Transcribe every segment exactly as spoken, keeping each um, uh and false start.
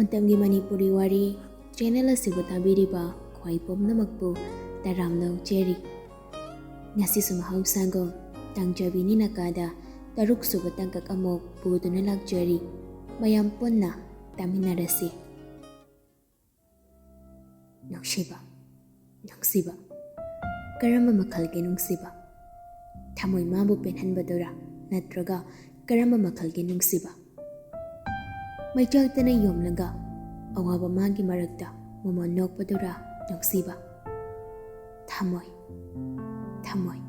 ꯃꯇꯝꯒꯤ ꯃꯅꯤꯄꯨꯔꯤ ꯋꯥꯔꯤ ꯆꯦꯅꯦꯜ ꯑꯁꯤꯕꯨ ꯇꯥꯕꯤꯔꯤꯕ ꯈ꯭ꯋꯥꯏ ꯄꯨꯝꯅꯃꯛꯄꯨ ꯇꯔꯥꯝꯅ ꯑꯣꯛꯆꯔꯤ꯫ ꯉꯁꯤꯁꯨ ꯃꯍꯧꯁꯥꯒꯨꯝ ꯇꯥꯡꯖꯕꯤꯅꯤ ꯅꯥꯀꯥꯗ ꯇꯔꯨꯛ ꯁꯨꯕ ꯇꯥꯡꯀꯛ ꯑꯃꯨꯛ ꯄꯨꯗꯨꯅ ꯂꯥꯛꯆꯔꯤ꯫ ꯃꯌꯥꯝ ꯄꯨꯟꯅ ꯇꯥꯃꯤꯟꯅꯔꯁꯤ꯫ ꯅꯨꯡꯁꯤꯕ, ꯅꯨꯡꯁꯤꯕ꯫ ꯀꯔꯝꯕ ꯃꯈꯜꯒꯤ ꯅꯨꯡꯁꯤꯕ? ꯊꯃꯣꯏ ꯃꯥꯕꯨ ꯄꯦꯟꯍꯟꯕꯗꯨꯔꯥ? ꯅꯠꯇ꯭ꯔꯒ ꯀꯔꯝꯕ ꯃꯈꯜꯒꯤ ꯅꯨꯡꯁꯤꯕ? ꯃꯩꯆꯥꯛꯇꯅ ꯌꯣꯝꯂꯒ ꯑꯋꯥꯕ ꯃꯥꯒꯤ ꯃꯔꯛꯇ ꯃꯃꯣꯟ ꯅꯣꯛꯄꯗꯨꯔꯥ ꯅꯨꯡꯁꯤꯕ? ꯊꯃꯣꯏ, ꯊꯃꯣꯏ꯫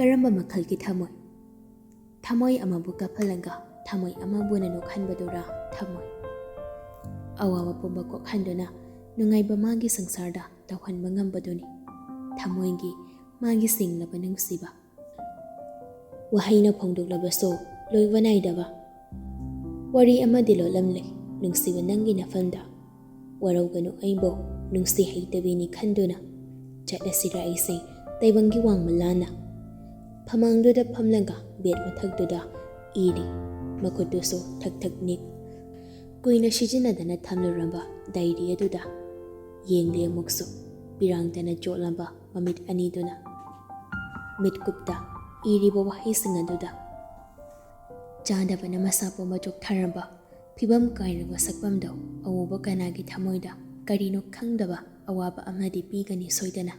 ꯀꯔꯝꯕ ꯃꯈꯜꯒꯤ ꯊꯃꯣꯏ? ꯊꯃꯣꯏ ꯑꯃꯕꯨ ꯀꯞꯍꯜꯂꯒ ꯊꯃꯣꯏ ꯑꯃꯕꯨꯅ ꯅꯣꯛꯍꯟꯕꯗꯨꯔꯥ ꯊꯃꯣꯏ? ꯑꯋꯥꯕ ꯄꯨꯝꯕ ꯀꯣꯛꯍꯟꯗꯨꯅ ꯅꯨꯡꯉꯥꯏꯕ ꯃꯥꯒꯤ ꯁꯪꯁꯥꯔꯗ ꯇꯧꯍꯟꯕ ꯉꯝꯕꯗꯨꯅꯤ ꯊꯃꯣꯏꯒꯤ ꯃꯥꯒꯤ ꯁꯦꯡꯂꯕ ꯅꯨꯡꯁꯤꯕ꯫ ꯋꯥꯍꯩꯅ ꯐꯣꯡꯗꯣꯛꯂꯕꯁꯨ ꯂꯣꯏꯕ ꯅꯥꯏꯗꯕ ꯋꯥꯔꯤ ꯑꯃꯗꯤ ꯂꯣꯜꯂꯝꯂꯦ ꯅꯨꯡꯁꯤꯕ ꯅꯪꯒꯤ ꯅꯐꯝꯗ꯫ ꯋꯥꯔꯧꯒꯅꯨ ꯑꯩꯕꯨ ꯅꯨꯡꯁꯤ ꯍꯩꯇꯕꯤꯅꯤ ꯈꯟꯗꯨꯅ꯫ ꯆꯠꯂꯁꯤꯔ ꯑꯩꯁꯦ ꯇꯥꯏꯕꯪꯒꯤ ꯋꯥꯡꯃ ꯂꯥꯟꯅ꯫ ꯐꯃꯥꯡꯗꯨꯗ ꯐꯝꯂꯒ ꯕꯦꯠ ꯃꯊꯛꯇꯨꯗ ꯏꯔꯤ꯫ ꯃꯈꯨꯠꯇꯨꯁꯨ ꯊꯛ ꯊꯛ ꯅꯤꯛ꯫ ꯀꯨꯏꯅ ꯁꯤꯖꯤꯟꯅꯗꯅ ꯊꯝꯂꯨꯔꯕ ꯗꯥꯏꯔꯤ ꯑꯗꯨꯗ ꯌꯦꯡꯂꯤ ꯑꯃꯨꯛꯁꯨ꯫ ꯄꯤꯔꯥꯡꯗꯅ ꯆꯣꯠꯂꯕ ꯃꯃꯤꯠ ꯑꯅꯤꯗꯨꯅ ꯃꯤꯠꯀꯨꯞꯇ ꯏꯔꯤꯕ ꯋꯥꯍꯩꯁꯤꯡ ꯑꯗꯨꯗ꯫ ꯆꯥꯗꯕꯅ ꯃꯁꯥ ꯄꯨꯝꯕ ꯆꯣꯛꯊꯔꯕ ꯐꯤꯕꯝ ꯀꯥꯏꯔꯕ ꯁꯛꯐꯝꯗꯣ ꯑꯎꯕ ꯀꯅꯥꯒꯤ ꯊꯃꯣꯏꯗ ꯀꯔꯤꯅꯣ ꯈꯪꯗꯕ ꯑꯋꯥꯕ ꯑꯃꯗꯤ ꯄꯤꯒꯅꯤ ꯁꯣꯏꯗꯅ꯫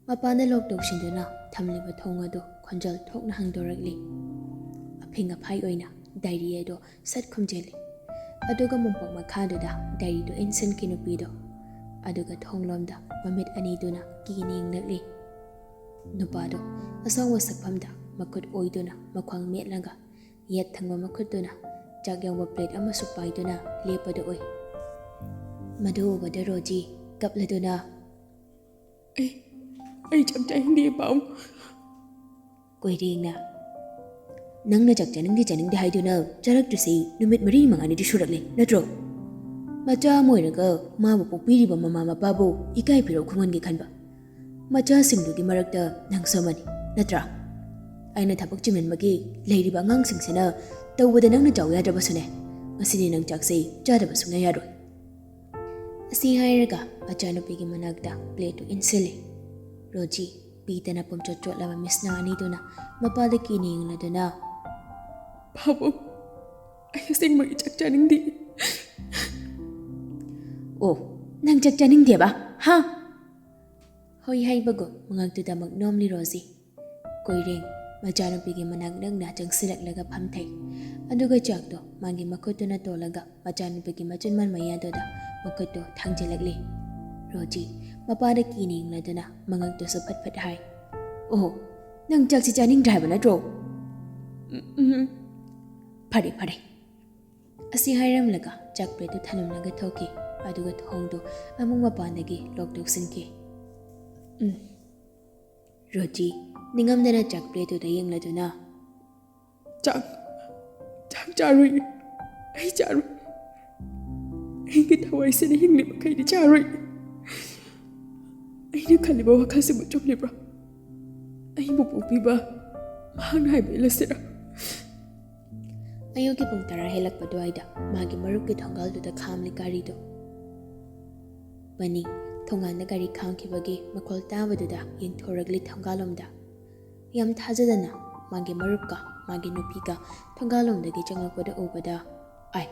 ꯃꯄꯥꯟꯗ ꯂꯣꯛ ꯇꯧꯁꯤꯟꯗꯨꯅ ꯊꯝꯂꯤꯕ ꯊꯣꯡ ꯑꯗꯨ ꯈꯣꯟꯖꯦꯜ ꯊꯣꯛꯅ ꯍꯥꯡꯗꯣꯔꯛꯂꯤ꯫ ꯑꯐꯤꯡ ꯑꯐꯥꯏ ꯑꯣꯏꯅ ꯗꯥꯏꯔꯤ ꯑꯗꯨ ꯁꯠ ꯈꯨꯝꯖꯤꯜꯂꯤ꯫ ꯑꯗꯨꯒ ꯃꯣꯝꯄꯛ ꯃꯈꯥꯗꯨꯗ ꯗꯥꯏꯔꯤꯗꯨ ꯏꯟꯁꯤꯟꯈꯤ ꯅꯨꯄꯤꯗꯣ꯫ ꯑꯗꯨꯒ ꯊꯣꯡꯂꯣꯝꯗ ꯃꯃꯤꯠ ꯑꯅꯤꯗꯨꯅ ꯀꯤꯅ ꯌꯦꯡꯂꯛꯂꯤ꯫ ꯅꯨꯄꯥꯗꯣ ꯑꯁꯥꯡꯕ ꯁꯛꯐꯝꯗ ꯃꯈꯨꯠ ꯑꯣꯏꯗꯨꯅ ꯃꯈ꯭ꯋꯥꯡ ꯃꯦꯠꯂꯒ ꯌꯦꯠ ꯊꯪꯕ ꯃꯈꯨꯠꯇꯨꯅ ꯆꯥꯛ ꯌꯥꯎꯕ ꯄ꯭ꯂꯦꯠ ꯑꯃꯁꯨ ꯄꯥꯏꯗꯨꯅ ꯂꯦꯞꯄꯗꯨ ꯎꯏ꯫ ꯃꯗꯨ ꯎꯕꯗ ꯔꯣꯖꯤ ꯀꯞꯂꯗꯨꯅ, "ꯑꯩ, ꯑꯩ ꯆꯥꯛ ꯆꯥꯅꯤꯡꯗꯦ, ꯄꯥꯎ꯫" ꯀꯣꯏꯔꯦꯡꯅ, "ꯅꯪꯅ ꯆꯥꯛ ꯆꯥꯅꯤꯡꯗꯦ ꯆꯥꯅꯤꯡꯗꯦ ꯍꯥꯏꯗꯨꯅ ꯆꯥꯔꯛꯇ꯭ꯔꯤꯁꯤ ꯅꯨꯃꯤꯠ ꯃꯔꯤ ꯃꯉꯥꯅꯤꯗꯤ ꯁꯨꯔꯛꯂꯦ, ꯅꯠꯇ꯭ꯔꯣ? ꯃꯆꯥ ꯑꯃ ꯑꯣꯏꯔꯒ ꯃꯥꯕꯨ ꯄꯣꯛꯄꯤꯔꯤꯕ ꯃꯃꯥ ꯃꯄꯥꯕꯨ ꯏꯀꯥꯏ ꯐꯤꯔꯧ ꯈꯨꯝꯍꯟꯒꯦ ꯈꯟꯕ꯫ ꯃꯆꯥꯁꯤꯡꯗꯨꯒꯤ ꯃꯔꯛꯇ ꯅꯪꯁꯨ ꯑꯃꯅꯤ, ꯅꯠꯇ꯭ꯔꯥ? ꯑꯩꯅ ꯊꯕꯛ ꯆꯤꯟꯃꯟꯕꯒꯤ ꯂꯩꯔꯤꯕ ꯑꯉꯥꯡꯁꯤꯡꯁꯤꯅ ꯇꯧꯕꯗ ꯅꯪꯅ ꯆꯥꯎ ꯌꯥꯗ꯭ꯔꯕꯁꯨꯅꯦ, ꯉꯁꯤꯗꯤ ꯅꯪ ꯆꯥꯛꯁꯦ ꯆꯥꯗꯕ ꯁꯨꯡꯌꯥ ꯌꯥꯔꯣꯏ꯫ ꯑꯁꯤ ꯍꯥꯏꯔꯒ ꯃꯆꯥꯅꯨꯄꯤꯒꯤ ꯃꯅꯥꯛꯇ ꯄ꯭ꯂꯦꯠꯇꯨ ꯏꯟꯁꯤꯜꯂꯤ꯫ ꯔꯣꯖꯤ ꯄꯤꯗꯅ ꯄꯨꯝꯆꯣꯠ ꯆꯣꯠꯂꯕ ꯃꯤꯠꯁꯅꯥ ꯑꯅꯤꯗꯨꯅ ꯃꯄꯥꯗ ꯀꯤꯅ ꯌꯦꯡꯂꯗꯨꯅ, "ꯄꯥꯕꯨꯡ, ꯑꯩ ꯑꯁꯦꯡꯕꯒꯤ ꯆꯥꯛ ꯆꯥꯅꯤꯡꯗꯦ꯫" "ꯑꯣ, ꯅꯪ ꯆꯥꯛ ꯆꯥꯅꯤꯡꯗꯦꯕ? ꯍꯥ?" ꯍꯣꯏ ꯍꯥꯏꯕꯒꯨꯝ ꯃꯉꯛꯇꯨꯗꯃꯛ ꯅꯣꯝꯂꯤ ꯔꯣꯖꯤ꯫ ꯀꯣꯏꯔꯦꯡ ꯃꯆꯥꯅꯨꯄꯤꯒꯤ ꯃꯅꯥꯛ ꯅꯛꯅ ꯆꯪꯁꯤꯜꯂꯛꯂꯒ ꯐꯝꯊꯩ꯫ ꯑꯗꯨꯒ ꯆꯥꯛꯇꯣ ꯃꯥꯒꯤ ꯃꯈꯨꯠꯇꯨꯅ ꯇꯣꯜꯂꯒ ꯃꯆꯥꯅꯨꯄꯤꯒꯤ ꯃꯆꯤꯟꯕꯥꯜ ꯃꯌꯥꯗꯨꯗ ꯃꯈꯨꯠꯇꯨ ꯊꯥꯡꯖꯤꯜꯂꯛꯂꯤ꯫ ꯔꯣꯖꯤ ꯃꯄꯥꯗ ꯀꯤꯅ ꯌꯦꯡꯂꯗꯨꯅ ꯃꯉꯛꯇꯨꯁꯨ ꯐꯠ ꯐꯠ ꯍꯥꯏ, "ꯑꯣꯍꯣ, ꯅꯪ ꯆꯥꯛꯁꯤ ꯆꯥꯅꯤꯡꯗ꯭ꯔꯦ ꯍꯥꯏꯕ ꯅꯠꯇ꯭ꯔꯣ? ꯎꯝ, ꯎꯝ, ꯐꯔꯦ, ꯐꯔꯦ꯫" ꯑꯁꯤ ꯍꯥꯏꯔꯝꯂꯒ ꯆꯥꯛ ꯄ꯭ꯂꯦꯠꯇꯨ ꯊꯝꯂꯝꯂꯒ ꯊꯣꯛꯈꯤ꯫ ꯑꯗꯨꯒ ꯊꯣꯡꯗꯨ ꯑꯃꯨꯛ ꯃꯄꯥꯟꯗꯒꯤ ꯂꯣꯛ ꯇꯧꯁꯤꯟꯈꯤ꯫ ꯎꯝ꯫ ꯔꯣꯖꯤ ꯅꯤꯡꯉꯝꯗꯅ ꯆꯥꯛ ꯄ꯭ꯂꯦꯠꯇꯨꯗ ꯌꯦꯡꯂꯗꯨꯅ, "ꯆꯥꯛ, ꯆꯥꯛ ꯆꯥꯔꯣꯏ꯫ ꯑꯩ ꯆꯥꯔꯣꯏ꯫ ꯑꯩꯒꯤ ꯊꯋꯥꯏꯁꯤꯅ ꯍꯤꯡꯂꯤ ꯃꯈꯩꯗꯤ ꯆꯥꯔꯣꯏ꯫ ꯑꯩꯅ ꯈꯜꯂꯤꯕ ꯋꯥꯈꯜꯁꯤꯕꯨ ꯆꯨꯝꯂꯤꯕ꯭ꯔꯣ? ꯑꯩꯕꯨ ꯄꯣꯛꯄꯤꯕ ꯃꯍꯥꯛꯅ ꯍꯥꯏꯕ ꯏꯜꯂꯁꯤꯔꯥ?" ꯑꯌꯨꯛꯀꯤ ꯄꯨꯡ ꯇꯔꯥ ꯍꯦꯜꯂꯛꯄ ꯑꯗꯨꯋꯥꯏꯗ ꯃꯥꯒꯤ ꯃꯔꯨꯞꯀꯤ ꯊꯣꯡꯒꯥꯜꯗꯨꯗ ꯈꯥꯝꯂꯤ ꯒꯥꯔꯤꯗꯨ꯫ ꯃꯅꯤ ꯊꯣꯡꯒꯥꯟꯗ ꯒꯥꯔꯤ ꯈꯥꯝꯈꯤꯕꯒꯤ ꯃꯈꯣꯜ ꯇꯥꯕꯗꯨꯗ ꯌꯦꯡꯊꯣꯔꯛꯂꯤ ꯊꯣꯡꯒꯥꯜꯂꯣꯝꯗ꯫ ꯌꯥꯝ ꯊꯥꯖꯗꯅ ꯃꯥꯒꯤ ꯃꯔꯨꯞꯀ ꯃꯥꯒꯤ ꯅꯨꯄꯤꯒ ꯊꯣꯡꯒꯥꯜꯂꯣꯝꯗꯒꯤ ꯆꯪꯂꯛꯄꯗ ꯎꯕꯗ, "ꯑꯥꯏ,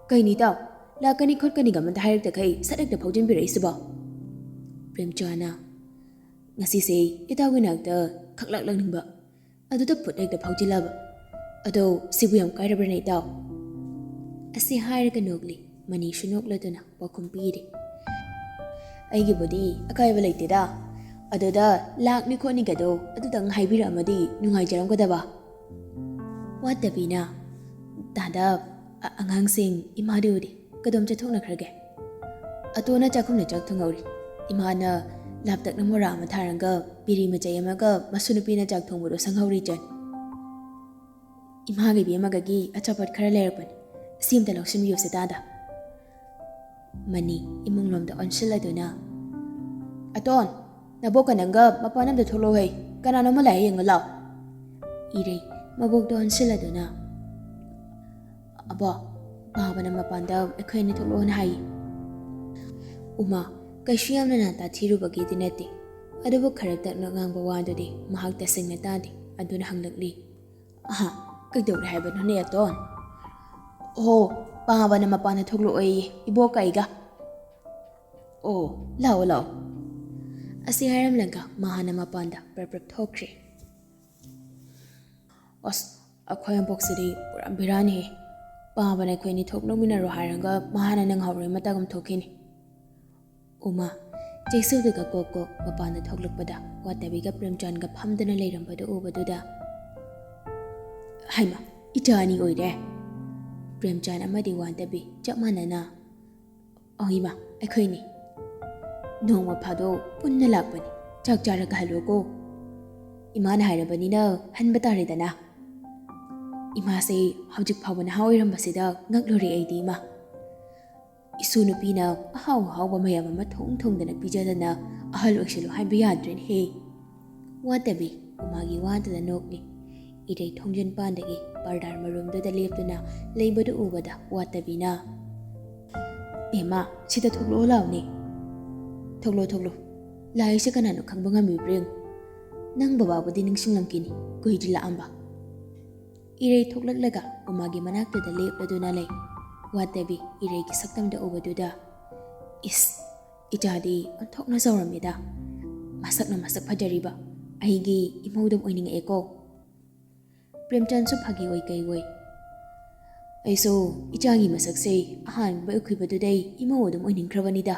ꯀꯩꯅꯤ ꯏꯇꯥꯎ? ꯂꯥꯛꯀꯅꯤ ꯈꯣꯠꯀꯅꯤꯒ ꯑꯃꯇ ꯍꯥꯏꯔꯛꯇꯈꯩ ꯁꯠ ꯍꯦꯛꯇ ꯐꯥꯎꯖꯤꯟꯕꯤꯔꯛꯏꯁꯤꯕꯣ?" ꯄ꯭ꯔꯦꯝꯆꯥꯅ, "ꯉꯁꯤꯁꯦ ꯏꯇꯥꯎꯒꯤ ꯅꯥꯛꯇ ꯈꯛ ꯂꯥꯛꯂꯛꯅꯤꯡꯕ꯫ ꯑꯗꯨꯗ ꯐꯨꯠ ꯍꯦꯛꯇ ꯐꯥꯎꯖꯤꯜꯂꯕ꯫ ꯑꯗꯣ ꯁꯤꯕꯨ ꯌꯥꯝ ꯀꯥꯏꯔꯕ꯭ꯔꯅꯦ ꯏꯇꯥꯎ?" ꯑꯁꯤ ꯍꯥꯏꯔꯒ ꯅꯣꯛꯂꯤ꯫ ꯃꯅꯤꯁꯨ ꯅꯣꯛꯂꯗꯨꯅ ꯄꯥꯎꯈꯨꯝ ꯄꯤꯔꯤ꯫ "ꯑꯩꯒꯤꯕꯨꯗꯤ ꯑꯀꯥꯏꯕ ꯂꯩꯇꯦꯗ꯫ ꯑꯗꯨꯗ ꯂꯥꯛꯅꯤ ꯈꯣꯠꯅꯤꯒꯗꯣ ꯑꯗꯨꯗꯪ ꯍꯥꯏꯕꯤꯔꯛꯑꯝꯃꯗꯤ ꯅꯨꯡꯉꯥꯏꯖꯔꯝꯒꯗꯕ꯫" ꯋꯥꯠꯇꯕꯤꯅ, "ꯗꯥꯗꯥ, ꯑ-, ꯑꯉꯥꯡꯁꯤꯡ ꯏꯃꯥꯗꯤ ꯎꯗꯦ꯫ ꯀꯗꯣꯝ ꯆꯠꯊꯣꯛꯅꯈ꯭ꯔꯒꯦ?" "ꯑꯇꯣꯟꯅ ꯆꯥꯛꯈꯨꯝꯗ ꯆꯥꯛ ꯊꯣꯡꯍꯧꯔꯤ꯫ ꯏꯃꯥꯅ ꯂꯥꯞꯇꯛꯅ ꯃꯣꯔꯥ ꯑꯃ ꯊꯥꯔꯒ ꯕꯤꯔꯤ ꯃꯆꯩ ꯑꯃꯒ ꯃꯁꯨ ꯅꯨꯄꯤꯅ ꯆꯥꯛ ꯊꯣꯡꯕꯗꯣ ꯁꯪꯍꯧꯔꯤ ꯆꯟ꯫ ꯏꯃꯥꯒꯤ ꯏꯕꯦꯝꯃꯒꯤ ꯑꯆꯥꯄꯣꯠ ꯈꯔ ꯂꯩꯔꯛꯄꯅꯤ꯫ ꯁꯤ ꯑꯝꯇ ꯂꯧꯁꯤꯟꯕꯤꯌꯨꯁꯦ ꯗꯥꯗꯥ꯫" ꯃꯅꯤ ꯏꯃꯨꯡꯂꯣꯝꯗ ꯑꯣꯟꯁꯤꯜꯂꯗꯨꯅ, "ꯑꯇꯣꯟ, ꯅꯕꯣꯛꯀ ꯅꯪꯒ ꯃꯄꯥꯟ ꯑꯝꯗ ꯊꯣꯛꯂꯛꯎ ꯍꯩ꯫ ꯀꯅꯥꯅꯣꯝꯃ ꯂꯥꯛꯑꯦ, ꯌꯦꯡꯉꯨ ꯂꯥꯎ꯫" ꯏꯔꯩ ꯃꯕꯣꯛꯇ ꯑꯣꯟꯁꯤꯜꯂꯗꯨꯅ, "ꯑꯕꯣ, ꯄꯥꯕꯅ ꯃꯄꯥꯟꯗ ꯑꯩꯈꯣꯏ ꯑꯅꯤ ꯊꯣꯛꯂꯛꯑꯣꯅ ꯍꯥꯏꯌꯦ꯫ ꯎꯃꯥ, ꯀꯩꯁꯨ ꯌꯥꯝꯅ ꯅꯥ ꯇꯥꯊꯤꯔꯨꯕꯒꯤꯗꯤ ꯅꯠꯇꯦ, ꯑꯗꯨꯕꯨ ꯈꯔꯛꯇꯛꯅ ꯉꯥꯡꯕ ꯋꯥꯗꯨꯗꯤ ꯃꯍꯥꯛ ꯇꯁꯦꯡꯅ ꯇꯥꯗꯦ꯫ ꯑꯗꯨꯅ ꯍꯪꯂꯛꯂꯤ, "ꯑꯍꯥ, ꯀꯩꯗꯧꯔꯦ ꯍꯥꯏꯕꯅꯣꯅꯦ, ꯑꯇꯣꯟ?" "ꯑꯣ, ꯄꯥꯕꯅ ꯃꯄꯥꯟꯗ ꯊꯣꯛꯂꯛꯑꯣꯌꯦ, ꯏꯕꯣꯛꯀ ꯑꯩꯒ꯫" "ꯑꯣ, ꯂꯥꯛꯑꯣ, ꯂꯥꯛꯑꯣ꯫" ꯑꯁꯤ ꯍꯥꯏꯔꯝꯂꯒ ꯃꯍꯥꯛꯅ ꯃꯄꯥꯟꯗ ꯄ꯭ꯔꯞ ꯄ꯭ꯔꯞ ꯊꯣꯛꯈ꯭ꯔꯦ꯫ "ꯑꯁ, ꯑꯩꯈꯣꯏ ꯑꯕꯣꯛꯁꯤꯗꯤ ꯄꯨꯔꯥ ꯕꯤꯔꯥꯅꯤꯍꯦ꯫ ꯄꯥꯕꯅ ꯑꯩꯈꯣꯏ ꯑꯅꯤ ꯊꯣꯛ ꯅꯣꯛꯃꯤꯟꯅꯔꯣ ꯍꯥꯏꯔꯒ ꯃꯍꯥꯛꯅ ꯅꯪꯍꯧꯔꯣꯏ ꯃꯇꯥꯒꯨꯝ ꯊꯣꯛꯈꯤꯅꯤ꯫" ꯎꯃꯥ, ꯆꯦꯛꯁꯨꯗꯨꯒ ꯀꯣꯛ ꯀꯣꯛ ꯃꯄꯥꯟꯗ ꯊꯣꯛꯂꯛꯄꯗ ꯋꯥꯇꯕꯤꯒ ꯄ꯭ꯔꯦꯝꯆꯥꯟꯒ ꯐꯝꯗꯅ ꯂꯩꯔꯝꯕꯗꯨ ꯎꯕꯗꯨꯗ, "ꯍꯩꯃꯥ, ꯏꯆꯥ ꯑꯅꯤ ꯑꯣꯏꯔꯦ꯫" ꯄ꯭ꯔꯦꯝꯆꯥꯟ ꯑꯃꯗꯤ ꯋꯥꯇꯕꯤ ꯆꯞ ꯃꯥꯟꯅꯅ, "ꯑꯧ ꯏꯃꯥ, ꯑꯩꯈꯣꯏꯅꯤ꯫ ꯅꯣꯡꯃ ꯐꯥꯗꯣꯛ ꯄꯨꯟꯅ ꯂꯥꯛꯄꯅꯤ, ꯆꯥꯛ ꯆꯥꯔꯒ ꯍꯜꯂꯣꯀꯣ꯫ ꯏꯃꯥꯅ ꯍꯥꯏꯔꯕꯅꯤꯅ ꯍꯟꯕ ꯇꯥꯔꯦꯗꯅ꯫" ꯏꯃꯥꯁꯦ ꯍꯧꯖꯤꯛ ꯐꯥꯎꯕ ꯅꯍꯥ ꯑꯣꯏꯔꯝꯕꯁꯤꯗ ꯉꯛꯂꯨꯔꯦ ꯑꯩꯗꯤ, ꯏꯃꯥ꯫ ꯏꯁꯨ ꯅꯨꯄꯤꯅ ꯑꯍꯥꯎ ꯑꯍꯥꯎꯕ ꯃꯌꯥꯝ ꯑꯃ ꯊꯣꯡ ꯊꯣꯡꯗꯅ ꯄꯤꯖꯗꯅ ꯑꯍꯜ ꯑꯣꯏꯁꯤꯜꯂꯨ ꯍꯥꯏꯕ ꯌꯥꯗ꯭ꯔꯦꯅꯦꯍꯦ꯫ ꯋꯥꯇꯕꯤ ꯎꯃꯥꯒꯤ ꯋꯥꯗꯨꯗ ꯅꯣꯛꯂꯤ꯫ ꯏꯔꯩ ꯊꯣꯡꯖꯤꯟ ꯄꯥꯟꯗꯒꯤ ꯄꯔꯗꯥꯔ ꯃꯔꯨꯝꯗꯨꯗ ꯂꯦꯞꯇꯨꯅ ꯂꯩꯕꯗꯨ ꯎꯕꯗ ꯋꯥꯇꯕꯤꯅ, "ꯑꯦ ꯃꯥ, ꯁꯤꯗ ꯊꯣꯛꯂꯛꯑꯣ ꯂꯥꯎꯅꯦ꯫ ꯊꯣꯛꯂꯣ, ꯊꯣꯛꯂꯣ꯫ ꯂꯥꯛꯏꯁꯦ ꯀꯅꯥꯅꯣ ꯈꯪꯕ ꯉꯝꯃꯤꯕ꯭ꯔꯥ ꯌꯦꯡꯉꯨ꯫ ꯅꯪ ꯕꯕꯥꯕꯨꯗꯤ ꯅꯤꯡꯁꯤꯡꯂꯝꯈꯤꯅꯤ, ꯀꯨꯏꯗ꯭ꯔꯤ ꯂꯥꯛꯑꯝꯕ꯫" ꯏꯔꯩ ꯊꯣꯛꯂꯛꯂꯒ ꯎꯃꯥꯒꯤ ꯃꯅꯥꯛꯇꯨꯗ ꯂꯦꯞꯂꯗꯨꯅ ꯂꯩ꯫ ꯋꯥꯇꯕꯤ ꯏꯔꯩꯒꯤ ꯁꯛꯇꯝꯗ ꯎꯕꯗꯨꯗ, "ꯏꯁ, ꯏꯆꯥꯗꯤ ꯑꯣꯟꯊꯣꯛꯅ ꯆꯥꯎꯔꯝꯃꯤꯗ꯫ ꯃꯁꯛꯅ ꯃꯁꯛ ꯐꯖꯔꯤꯕ꯫ ꯑꯩꯒꯤ ꯏꯃꯧꯗ ꯑꯣꯏꯅꯤꯡꯉꯛꯑꯦꯀꯣ꯫" ꯄ꯭ꯔꯦꯝꯆꯥꯟꯁꯨ ꯐꯥꯒꯤ ꯑꯣꯏ ꯀꯩ ꯑꯣꯏ, "ꯑꯩꯁꯨ ꯏꯆꯥꯒꯤ ꯃꯁꯛꯁꯦ ꯑꯍꯥꯟꯕ ꯎꯈꯤꯕꯗꯨꯗꯩ ꯏꯃꯧ ꯑꯗꯨꯝ ꯑꯣꯏꯅꯤꯡꯈ꯭ꯔꯕꯅꯤꯗ꯫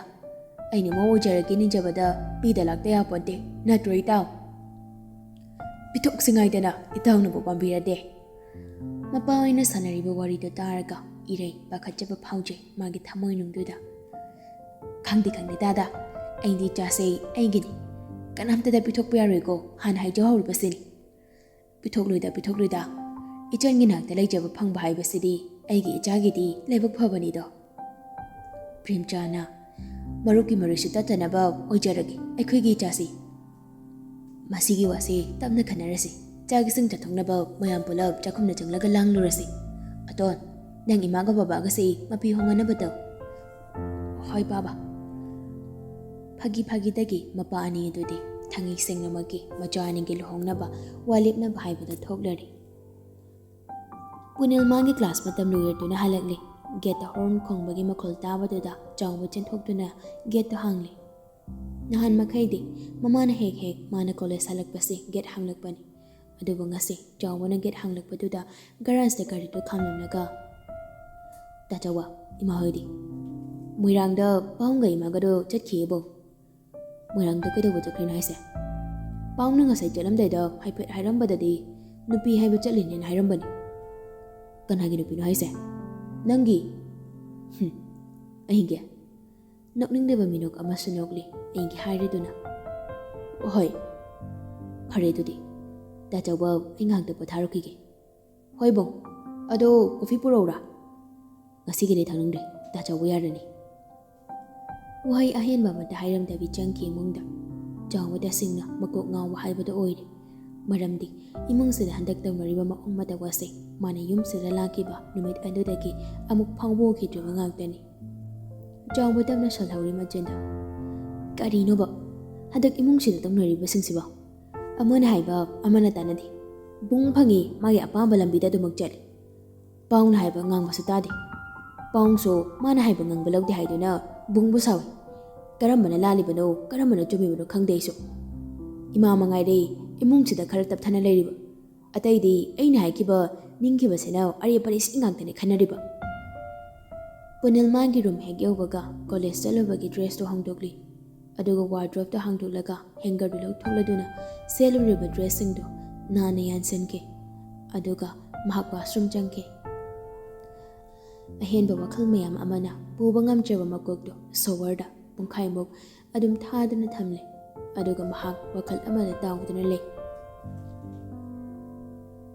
ꯑꯩꯅ ꯏꯃꯧ ꯑꯣꯏꯖꯔꯒꯦ ꯅꯤꯡꯖꯕꯗ ꯄꯤꯗ ꯂꯥꯛꯇ ꯌꯥꯄꯣꯟꯇꯦ, ꯅꯠꯇ꯭ꯔꯣ ꯏꯇꯥꯎ?" "ꯄꯤꯊꯣꯛꯁꯤ ꯉꯥꯏꯗꯅ ꯏꯇꯥꯎꯅꯕꯨ ꯄꯥꯝꯕꯤꯔꯗꯤ꯫" ꯃꯄꯥ ꯑꯣꯏꯅ ꯁꯥꯟꯅꯔꯤꯕ ꯋꯥꯔꯤꯗꯨ ꯇꯥꯔꯒ ꯏꯔꯩ ꯄꯥꯈꯠꯆꯕ ꯐꯥꯎꯖꯩ ꯃꯥꯒꯤ ꯊꯃꯣꯏꯅꯨꯡꯗꯨꯗ꯫ "ꯈꯪꯗꯦ, ꯈꯪꯗꯦ ꯗꯥꯗꯥ, ꯑꯩꯗꯤ ꯏꯆꯥꯁꯦ ꯑꯩꯒꯤꯅꯤ, ꯀꯅꯥꯝꯇꯗ ꯄꯤꯊꯣꯛꯄ ꯌꯥꯔꯣꯏꯀꯣ, ꯍꯥꯟꯅ ꯍꯥꯏꯖꯍꯧꯔꯤꯕꯁꯤꯅꯤ꯫ ꯄꯤꯊꯣꯛꯂꯣꯏꯗ, ꯄꯤꯊꯣꯛꯂꯣꯏꯗ꯫ ꯏꯆꯟꯒꯤ ꯅꯥꯛꯇ ꯂꯩꯖꯕ ꯐꯪꯕ ꯍꯥꯏꯕꯁꯤꯗꯤ ꯑꯩꯒꯤ ꯏꯆꯥꯒꯤꯗꯤ ꯂꯥꯏꯕꯛ ꯐꯕꯅꯤꯗꯣ꯫" ꯄ꯭ꯔꯦꯝꯆꯥꯅ, "ꯃꯔꯨꯞꯀꯤ ꯃꯔꯩꯁꯨ ꯇꯠꯇꯅꯕ ꯑꯣꯏꯖꯔꯒꯦ ꯑꯩꯈꯣꯏꯒꯤ ꯏꯆꯥꯁꯤ꯫ ꯃꯁꯤꯒꯤ ꯋꯥꯁꯤ ꯇꯞꯅ ꯈꯟꯅꯔꯁꯤ꯫ ꯆꯥꯛ ꯏꯁꯤꯡ ꯆꯥꯊꯣꯛꯅꯕ ꯃꯌꯥꯝ ꯄꯨꯂꯞ ꯆꯥꯛꯈꯨꯝꯗ ꯆꯪꯂꯒ ꯂꯥꯡꯂꯨꯔꯁꯤ꯫ ꯑꯇꯣꯟ, "ꯅꯪ ꯏꯃꯥꯒ ꯕꯕꯥꯒꯁꯦ ꯃꯄꯤ ꯍꯣꯡꯉꯅꯕ ꯇꯧ꯫" "ꯍꯣꯏ ꯄꯥꯕ꯫" ꯐꯥꯒꯤ ꯐꯥꯒꯤꯗꯒꯤ ꯃꯄꯥ ꯑꯅꯤ ꯑꯗꯨꯗꯤ ꯊꯥꯡꯉꯩ ꯁꯦꯡꯅꯃꯛꯀꯤ ꯃꯆꯥ ꯑꯅꯤꯒꯤ ꯂꯨꯍꯣꯡꯅꯕ ꯋꯥ ꯂꯦꯞꯅꯕ ꯍꯥꯏꯕꯗ ꯊꯣꯛꯂꯔꯤ꯫ ꯄꯨꯅꯤꯜ ꯃꯥꯒꯤ ꯀ꯭ꯂꯥꯁ ꯃꯇꯝ ꯂꯣꯏꯔꯗꯨꯅ ꯍꯜꯂꯛꯂꯦ꯫ ꯒꯦꯠꯇ ꯍꯣꯔꯟ ꯈꯣꯡꯕꯒꯤ ꯃꯈꯣꯜ ꯇꯥꯕꯗꯨꯗ ꯆꯥꯎꯕ ꯆꯦꯟꯊꯣꯛꯇꯨꯅ ꯒꯦꯠꯇꯨ ꯍꯥꯡꯂꯦ꯫ ꯅꯍꯥꯟ ꯃꯈꯩꯗꯤ ꯃꯃꯥꯅ ꯍꯦꯛ ꯍꯦꯛ ꯃꯥꯅ ꯀꯣꯂꯦꯖ ꯍꯜꯂꯛꯄꯁꯤ ꯒꯦꯠ ꯍꯥꯡꯂꯛꯄꯅꯤ꯫ ꯑꯗꯨꯕꯨ ꯉꯁꯤ ꯆꯥꯎꯕꯅ ꯒꯦꯠ ꯍꯥꯡꯂꯛꯄꯗꯨꯗ ꯒꯔꯥꯖꯇ ꯒꯥꯔꯤꯗꯨ ꯈꯥꯝꯂꯝꯂꯒ, "ꯇꯥ ꯆꯥꯎꯕ, ꯏꯃꯥ ꯍꯣꯏꯗꯤ?" "ꯃꯣꯏꯔꯥꯡꯗ ꯄꯥꯎꯡꯒ ꯏꯃꯥꯒꯗꯣ ꯆꯠꯈꯤꯌꯦꯕꯣ꯫" "ꯃꯣꯏꯔꯥꯡꯗ ꯀꯩꯗꯧꯕ ꯆꯠꯈ꯭ꯔꯤꯅꯣ ꯍꯥꯏꯁꯦ?" "ꯄꯥꯎꯡꯅ ꯉꯁꯥꯏ ꯆꯠꯂꯝꯗꯥꯏꯗ ꯍꯥꯏꯐꯦꯠ ꯍꯥꯏꯔꯝꯕꯗꯗꯤ ꯅꯨꯄꯤ ꯍꯥꯏꯕ ꯆꯠꯂꯤꯅꯦꯅ ꯍꯥꯏꯔꯝꯕꯅꯤ꯫" "ꯀꯅꯥꯒꯤ ꯅꯨꯄꯤꯅꯣ ꯍꯥꯏꯁꯦ?" "ꯅꯪꯒꯤ꯫" "ꯍꯨꯝ, ꯑꯩꯒꯤ?" ꯅꯣꯛꯅꯤꯡꯗꯕ ꯃꯤꯅꯣꯛ ꯑꯃꯁꯨ ꯅꯣꯛꯂꯤ꯫ "ꯑꯩꯒꯤ ꯍꯥꯏꯔꯦꯗꯨꯅ꯫" "ꯍꯣꯏ, ꯐꯔꯦ ꯑꯗꯨꯗꯤ꯫ ꯇꯥ ꯆꯥꯎꯕ, ꯑꯩ ꯉꯥꯏꯍꯥꯛꯇ ꯄꯣꯊꯥꯔꯨꯈꯤꯒꯦ꯫" "ꯍꯣꯏ ꯕꯣ, ꯑꯗꯣ ꯀꯣꯐꯤ ꯄꯨꯔꯛꯎꯔꯥ?" "ꯉꯁꯤꯒꯤꯗꯤ ꯊꯛꯅꯤꯡꯗ꯭ꯔꯦ, ꯇꯥ ꯆꯥꯎꯕ ꯌꯥꯔꯅꯤ꯫" ꯋꯥꯍꯩ ꯑꯍꯦꯟꯕ ꯑꯃꯠꯇ ꯍꯥꯏꯔꯝꯗꯕꯤ ꯆꯪꯈꯤ ꯏꯃꯨꯡꯗ꯫ ꯆꯥꯎꯕ ꯇꯁꯦꯡꯅ ꯃꯀꯣꯛ ꯉꯥꯎꯕ ꯍꯥꯏꯕꯗꯨ ꯑꯣꯏꯔꯦ꯫ ꯃꯔꯝꯗꯤ ꯏꯃꯨꯡꯁꯤꯗ ꯍꯟꯗꯛ ꯇꯧꯅꯔꯤꯕ ꯃꯑꯣꯡ ꯃꯇꯧ ꯑꯁꯤ ꯃꯥꯅ ꯌꯨꯝꯁꯤꯗ ꯂꯥꯛꯈꯤꯕ ꯅꯨꯃꯤꯠ ꯑꯗꯨꯗꯒꯤ ꯑꯃꯨꯛ ꯐꯥꯎꯕ ꯎꯈꯤꯗ꯭ꯔꯤꯕ ꯉꯥꯛꯇꯅꯤ꯫ ꯆꯥꯎꯕ ꯇꯞꯅ ꯁꯣꯜꯍꯧꯔꯤ ꯃꯆꯤꯟꯗ꯫ "ꯀꯔꯤꯅꯣꯕ ꯍꯟꯗꯛ ꯏꯃꯨꯡꯁꯤꯗ ꯇꯧꯅꯔꯤꯕꯁꯤꯡꯁꯤꯕꯣ? ꯑꯃꯅ ꯍꯥꯏꯕ ꯑꯃꯅ ꯇꯥꯟꯅꯗꯦ꯫ ꯕꯨꯡ ꯐꯪꯉꯤ ꯃꯥꯒꯤ ꯑꯄꯥꯝꯕ ꯂꯝꯕꯤꯗ ꯑꯗꯨꯃꯛ ꯆꯠꯂꯤ꯫ ꯄꯥꯎꯅ ꯍꯥꯏꯕ ꯉꯥꯡꯕꯁꯨ ꯇꯥꯗꯦ꯫ ꯄꯥꯎꯁꯨ ꯃꯥꯅ ꯍꯥꯏꯕ ꯉꯥꯡꯕ ꯂꯧꯗꯦ ꯍꯥꯏꯗꯨꯅ ꯕꯨꯡꯕꯨ ꯁꯥꯎꯏ꯫ ꯀꯔꯝꯕꯅ ꯂꯥꯜꯂꯤꯕꯅꯣ, ꯀꯔꯝꯕꯅ ꯆꯨꯝꯃꯤꯕꯅꯣ ꯈꯪꯗꯦ ꯑꯩꯁꯨ꯫ ꯏꯃꯥ ꯃꯉꯥꯏꯔꯦ ꯏꯃꯨꯡꯁꯤꯗ ꯈꯔ ꯇꯞꯊꯅ ꯂꯩꯔꯤꯕ꯫ ꯑꯇꯩꯗꯤ ꯑꯩꯅ ꯍꯥꯏꯈꯤꯕ ꯅꯤꯡꯈꯤꯕꯁꯤꯅ ꯑꯔꯦꯞ ꯑꯔꯩꯁꯤ ꯉꯥꯛꯇꯅꯤ ꯈꯟꯅꯔꯤꯕ꯫" ꯄꯨꯅꯤꯜ ꯃꯥꯒꯤ ꯔꯨꯝ ꯍꯦꯛ ꯌꯧꯕꯒ ꯀꯣꯂꯦꯖ ꯆꯠꯂꯨꯕꯒꯤ ꯗ꯭ꯔꯦꯁꯇꯨ ꯍꯣꯡꯗꯣꯛꯂꯤ꯫ ꯑꯗꯨꯒ ꯋꯥꯔꯗ꯭ꯔꯣꯞꯇ ꯍꯥꯡꯗꯣꯛꯂꯒ ꯍꯦꯡꯒꯔꯗꯨ ꯂꯧꯊꯣꯛꯂꯗꯨꯅ ꯁꯦꯠꯂꯨꯔꯤꯕ ꯗ꯭ꯔꯦꯁꯁꯤꯡꯗꯨ ꯅꯥꯟꯅ ꯌꯥꯟꯁꯤꯟꯈꯤ꯫ ꯑꯗꯨꯒ ꯃꯍꯥꯛ ꯋꯥꯁꯔꯨꯝ ꯆꯪꯈꯤ꯫ ꯑꯍꯦꯟꯕ ꯋꯥꯈꯜ ꯃꯌꯥꯝ ꯑꯃꯅ ꯄꯨꯕ ꯉꯝꯗ꯭ꯔꯕ ꯃꯀꯣꯛꯇꯨ ꯁꯣꯋꯔꯗ ꯄꯨꯡꯈꯥꯏꯃꯨꯛ ꯑꯗꯨꯝ ꯊꯥꯗꯨꯅ ꯊꯝꯂꯦ꯫ ꯑꯗꯨꯒ ꯃꯍꯥꯛ ꯋꯥꯈꯜ ꯑꯃꯗ ꯇꯥꯎꯗꯨꯅ ꯂꯩ꯫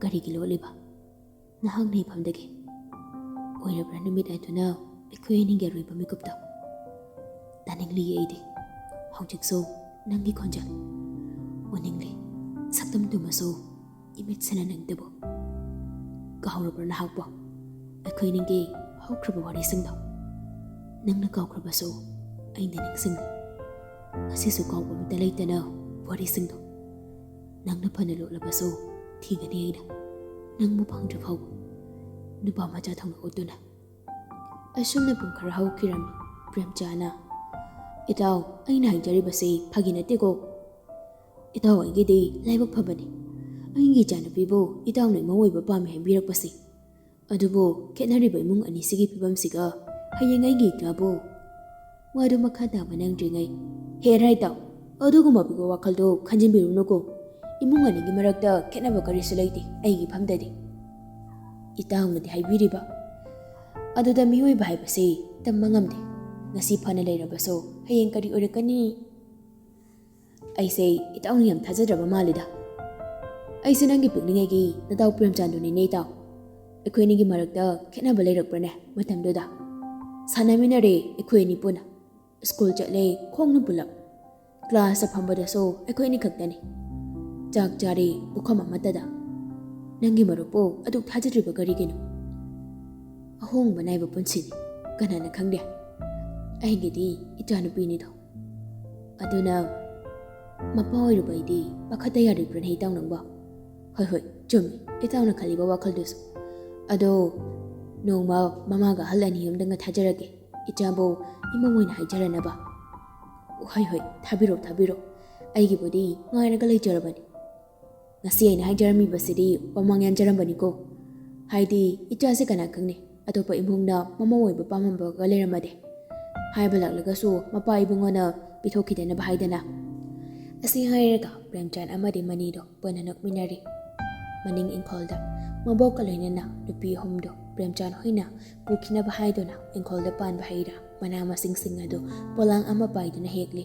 "ꯀꯔꯤꯒꯤ ꯂꯣꯠꯂꯤꯕ? ꯅꯍꯥꯛꯅ ꯏꯐꯝꯗꯒꯤ ꯑꯣꯏꯔꯕ꯭ꯔꯥ ꯅꯨꯃꯤꯠ ꯑꯗꯨꯅ ꯑꯩꯈꯣꯏ ꯑꯅꯤꯒꯤ ꯑꯔꯣꯏꯕ ꯃꯤꯀꯨꯞꯇꯣ? ꯇꯥꯅꯤꯡꯂꯤꯌꯦ ꯑꯩꯗꯤ꯫ ꯍꯧꯖꯤꯛꯁꯨ ꯅꯪꯒꯤ ꯈꯣꯟꯖꯦꯜ ꯎꯅꯤꯡꯂꯤ꯫ ꯁꯛꯇꯝꯗꯨꯃꯁꯨ ꯏꯃꯤꯠꯁꯤꯅ ꯅꯪꯗꯕꯨ꯫ ꯀꯥꯎꯔꯕ꯭ꯔꯥ ꯅꯍꯥꯛꯄꯨ? ꯑꯩꯈꯣꯏꯅꯤꯒꯤ ꯍꯧꯈ꯭ꯔꯕ ꯋꯥꯔꯤꯁꯤꯡꯗꯣ ꯅꯪꯅ ꯀꯥꯎꯈ꯭ꯔꯕꯁꯨ ꯑꯩꯅ ꯅꯤꯡꯁꯤꯡꯂꯤ꯫ ꯉꯁꯤꯁꯨ ꯀꯥꯎꯕ ꯑꯃꯠꯇ ꯂꯩꯇꯅ ꯋꯥꯔꯤꯁꯤꯡꯗꯣ ꯅꯪꯅ ꯐꯅ ꯂꯣꯠꯂꯕꯁꯨ ꯊꯤꯒꯅꯤ ꯑꯩꯅ, ꯅꯪꯕꯨ ꯐꯪꯗ꯭ꯔꯤ ꯐꯥꯎꯕ ꯅꯨꯄꯥ ꯃꯆꯥ ꯊꯧꯅ ꯎꯠꯇꯨꯅ꯫ ꯑꯁꯨꯝꯅ ꯄꯨꯡ ꯈꯔ ꯍꯧꯈꯤꯔꯝꯃꯤ꯫ ꯄ꯭ꯔꯦꯝꯆꯥꯅ, "ꯏꯇꯥꯎ, ꯑꯩꯅ ꯍꯥꯏꯖꯔꯤꯕꯁꯤ ꯐꯥꯒꯤ ꯅꯠꯇꯦꯀꯣ꯫ ꯏꯇꯥꯎ ꯑꯩꯒꯤꯗꯤ ꯂꯥꯏꯕꯛ ꯐꯕꯅꯤ꯫ ꯑꯩꯒꯤ ꯏꯆꯥꯅꯨꯄꯤꯕꯨ ꯏꯇꯥꯎꯅ ꯏꯃꯧ ꯑꯣꯏꯕ ꯄꯥꯝꯃꯤ ꯍꯥꯏꯕꯤꯔꯛꯄꯁꯤ꯫ ꯑꯗꯨꯕꯨ ꯈꯦꯠꯅꯔꯤꯕ ꯏꯃꯨꯡ ꯑꯅꯤꯁꯤꯒꯤ ꯐꯤꯕꯝꯁꯤꯒ ꯍꯌꯦꯡ ꯑꯩꯒꯤ ꯏꯆꯥꯕꯨ"꯫ ꯋꯥꯗꯨ ꯃꯈꯥ ꯇꯥꯕ ꯅꯪꯗ꯭ꯔꯤꯉꯩ, "ꯍꯦꯔꯥ ꯏꯇꯥꯎ, ꯑꯗꯨꯒꯨꯝꯕ ꯋꯥꯈꯜꯗꯣ ꯈꯟꯖꯤꯟꯕꯤꯔꯨꯅꯨꯀꯣ꯫ ꯏꯃꯨꯡ ꯑꯅꯤꯒꯤ ꯃꯔꯛꯇ ꯈꯦꯠꯅꯕ ꯀꯔꯤꯁꯨ ꯂꯩꯇꯦ ꯑꯩꯒꯤ ꯐꯝꯗꯗꯤ꯫ ꯏꯇꯥꯎꯅꯗꯤ ꯍꯥꯏꯕꯤꯔꯤꯕ ꯑꯗꯨꯗ ꯃꯤꯑꯣꯏꯕ ꯍꯥꯏꯕꯁꯤ ꯇꯝꯕ ꯉꯝꯗꯦ꯫ ꯉꯁꯤ ꯐꯅ ꯂꯩꯔꯕꯁꯨ ꯍꯌꯦꯡ ꯀꯔꯤ ꯑꯣꯏꯔꯛꯀꯅꯤ?" "ꯑꯩꯁꯦ ꯏꯇꯥꯎꯅ ꯌꯥꯝ ꯊꯥꯖꯗ꯭ꯔꯕ ꯃꯥꯜꯂꯤꯗ꯫ ꯑꯩꯁꯦ ꯅꯪꯒꯤ ꯄꯤꯛꯂꯤꯉꯩꯒꯤ ꯅꯇꯥꯎ ꯄ꯭ꯔꯦꯝꯆꯥꯟꯗꯨꯅꯤꯅꯦ ꯏꯇꯥꯎ꯫ ꯑꯩꯈꯣꯏ ꯑꯅꯤꯒꯤ ꯃꯔꯛꯇ ꯈꯦꯠꯅꯕ ꯂꯩꯔꯛꯄ꯭ꯔꯅꯦ ꯃꯇꯝꯗꯨꯗ? ꯁꯥꯟꯅꯃꯤꯟꯅꯔꯦ ꯑꯩꯈꯣꯏ ꯑꯅꯤ ꯄꯨꯟꯅ꯫ ꯁ꯭ꯀꯨꯜ ꯆꯠꯂꯦ ꯈꯣꯡꯅ ꯄꯨꯂꯞ꯫ ꯀ꯭ꯂꯥꯁꯇ ꯐꯝꯕꯗꯁꯨ ꯑꯩꯈꯣꯏ ꯑꯅꯤ ꯈꯛꯇꯅꯤ꯫ ꯆꯥꯛ ꯆꯥꯔꯦ ꯄꯨꯈꯝ ꯑꯃꯠꯇꯗ꯫ ꯅꯪꯒꯤ ꯃꯔꯨꯞꯄꯨ ꯑꯗꯨꯛ ꯊꯥꯖꯗ꯭ꯔꯤꯕ ꯀꯔꯤꯒꯤꯅꯣ? ꯑꯍꯣꯡꯕ ꯅꯥꯏꯕ ꯄꯨꯟꯁꯤꯅꯤ꯫ ꯀꯅꯥꯅ ꯈꯪꯗꯦ? ꯑꯩꯒꯤꯗꯤ ꯏꯆꯥꯅꯨꯄꯤꯅꯤꯗꯣ꯫ ꯑꯗꯨꯅ ꯃꯄꯥ ꯑꯣꯏꯔꯨꯕ ꯑꯩꯗꯤ ꯄꯥꯈꯠꯇ ꯌꯥꯔꯤꯕ꯭ꯔꯅꯦ ꯏꯇꯥꯎ ꯅꯪꯕꯣ?" "ꯍꯣꯏ, ꯍꯣꯏ, ꯆꯨꯝꯃꯤ ꯏꯇꯥꯎꯅ ꯈꯜꯂꯤꯕ ꯋꯥꯈꯜꯗꯨꯁꯨ꯫ ꯑꯗꯣ ꯅꯣꯡꯃ ꯃꯃꯥꯒ ꯑꯍꯜ ꯑꯅꯤ ꯑꯃꯗꯪꯒ ꯊꯥꯖꯔꯒꯦ, ꯏꯆꯥꯕꯨ ꯏꯃꯧ ꯑꯣꯏꯅ ꯍꯥꯏꯖꯔꯅꯕ꯫" "ꯍꯣꯏ, ꯍꯣꯏ, ꯊꯥꯕꯤꯔꯣ, ꯊꯥꯕꯤꯔꯣ꯫ ꯑꯩꯒꯤꯕꯨꯗꯤ ꯉꯥꯏꯔꯒ ꯂꯩꯖꯔꯕꯅꯤ꯫ ꯉꯁꯤ ꯑꯩꯅ ꯍꯥꯏꯖꯔꯝꯃꯤꯕꯁꯤꯗꯤ ꯋꯥꯃꯥꯡ ꯌꯥꯟꯖꯔꯝꯕꯅꯤꯀꯣ꯫ ꯍꯥꯏꯗꯤ ꯏꯆꯥꯁꯦ ꯀꯅꯥ ꯈꯪꯅꯤ, ꯑꯇꯣꯞꯄ ꯏꯃꯨꯡꯅ ꯃꯃꯧ ꯑꯣꯏꯕ ꯄꯥꯝꯃꯝꯕꯒ ꯂꯩꯔꯝꯃꯗꯤ꯫ ꯍꯥꯏꯕ ꯂꯥꯛꯂꯒꯁꯨ ꯃꯄꯥ ꯏꯕꯨꯡꯉꯣꯅ ꯄꯤꯊꯣꯛꯈꯤꯗꯅꯕ ꯍꯥꯏꯗꯅ꯫" ꯑꯁꯤ ꯍꯥꯏꯔꯒ ꯄ꯭ꯔꯦꯝꯆꯥꯟ ꯑꯃꯗꯤ ꯃꯅꯤꯗꯣ ꯄꯨꯟꯅ ꯅꯣꯛꯃꯤꯟꯅꯔꯤ꯫ ꯃꯅꯤꯡ ꯏꯪꯈꯣꯜꯗ ꯃꯕꯣꯛꯀ ꯂꯣꯏꯅꯅ ꯅꯨꯄꯤ ꯑꯍꯨꯝꯗꯣ ꯄ꯭ꯔꯦꯝꯆꯥꯟ ꯍꯣꯏꯅ ꯄꯨꯈꯤꯅꯕ ꯍꯥꯏꯗꯨꯅ ꯏꯪꯈꯣꯜꯗ ꯄꯥꯟꯕ ꯍꯩ ꯔꯥ ꯃꯅꯥ ꯃꯁꯤꯡꯁꯤꯡ ꯑꯗꯨ ꯄꯣꯂꯥꯡ ꯑꯃ ꯄꯥꯏꯗꯨꯅ ꯍꯦꯛꯂꯤ꯫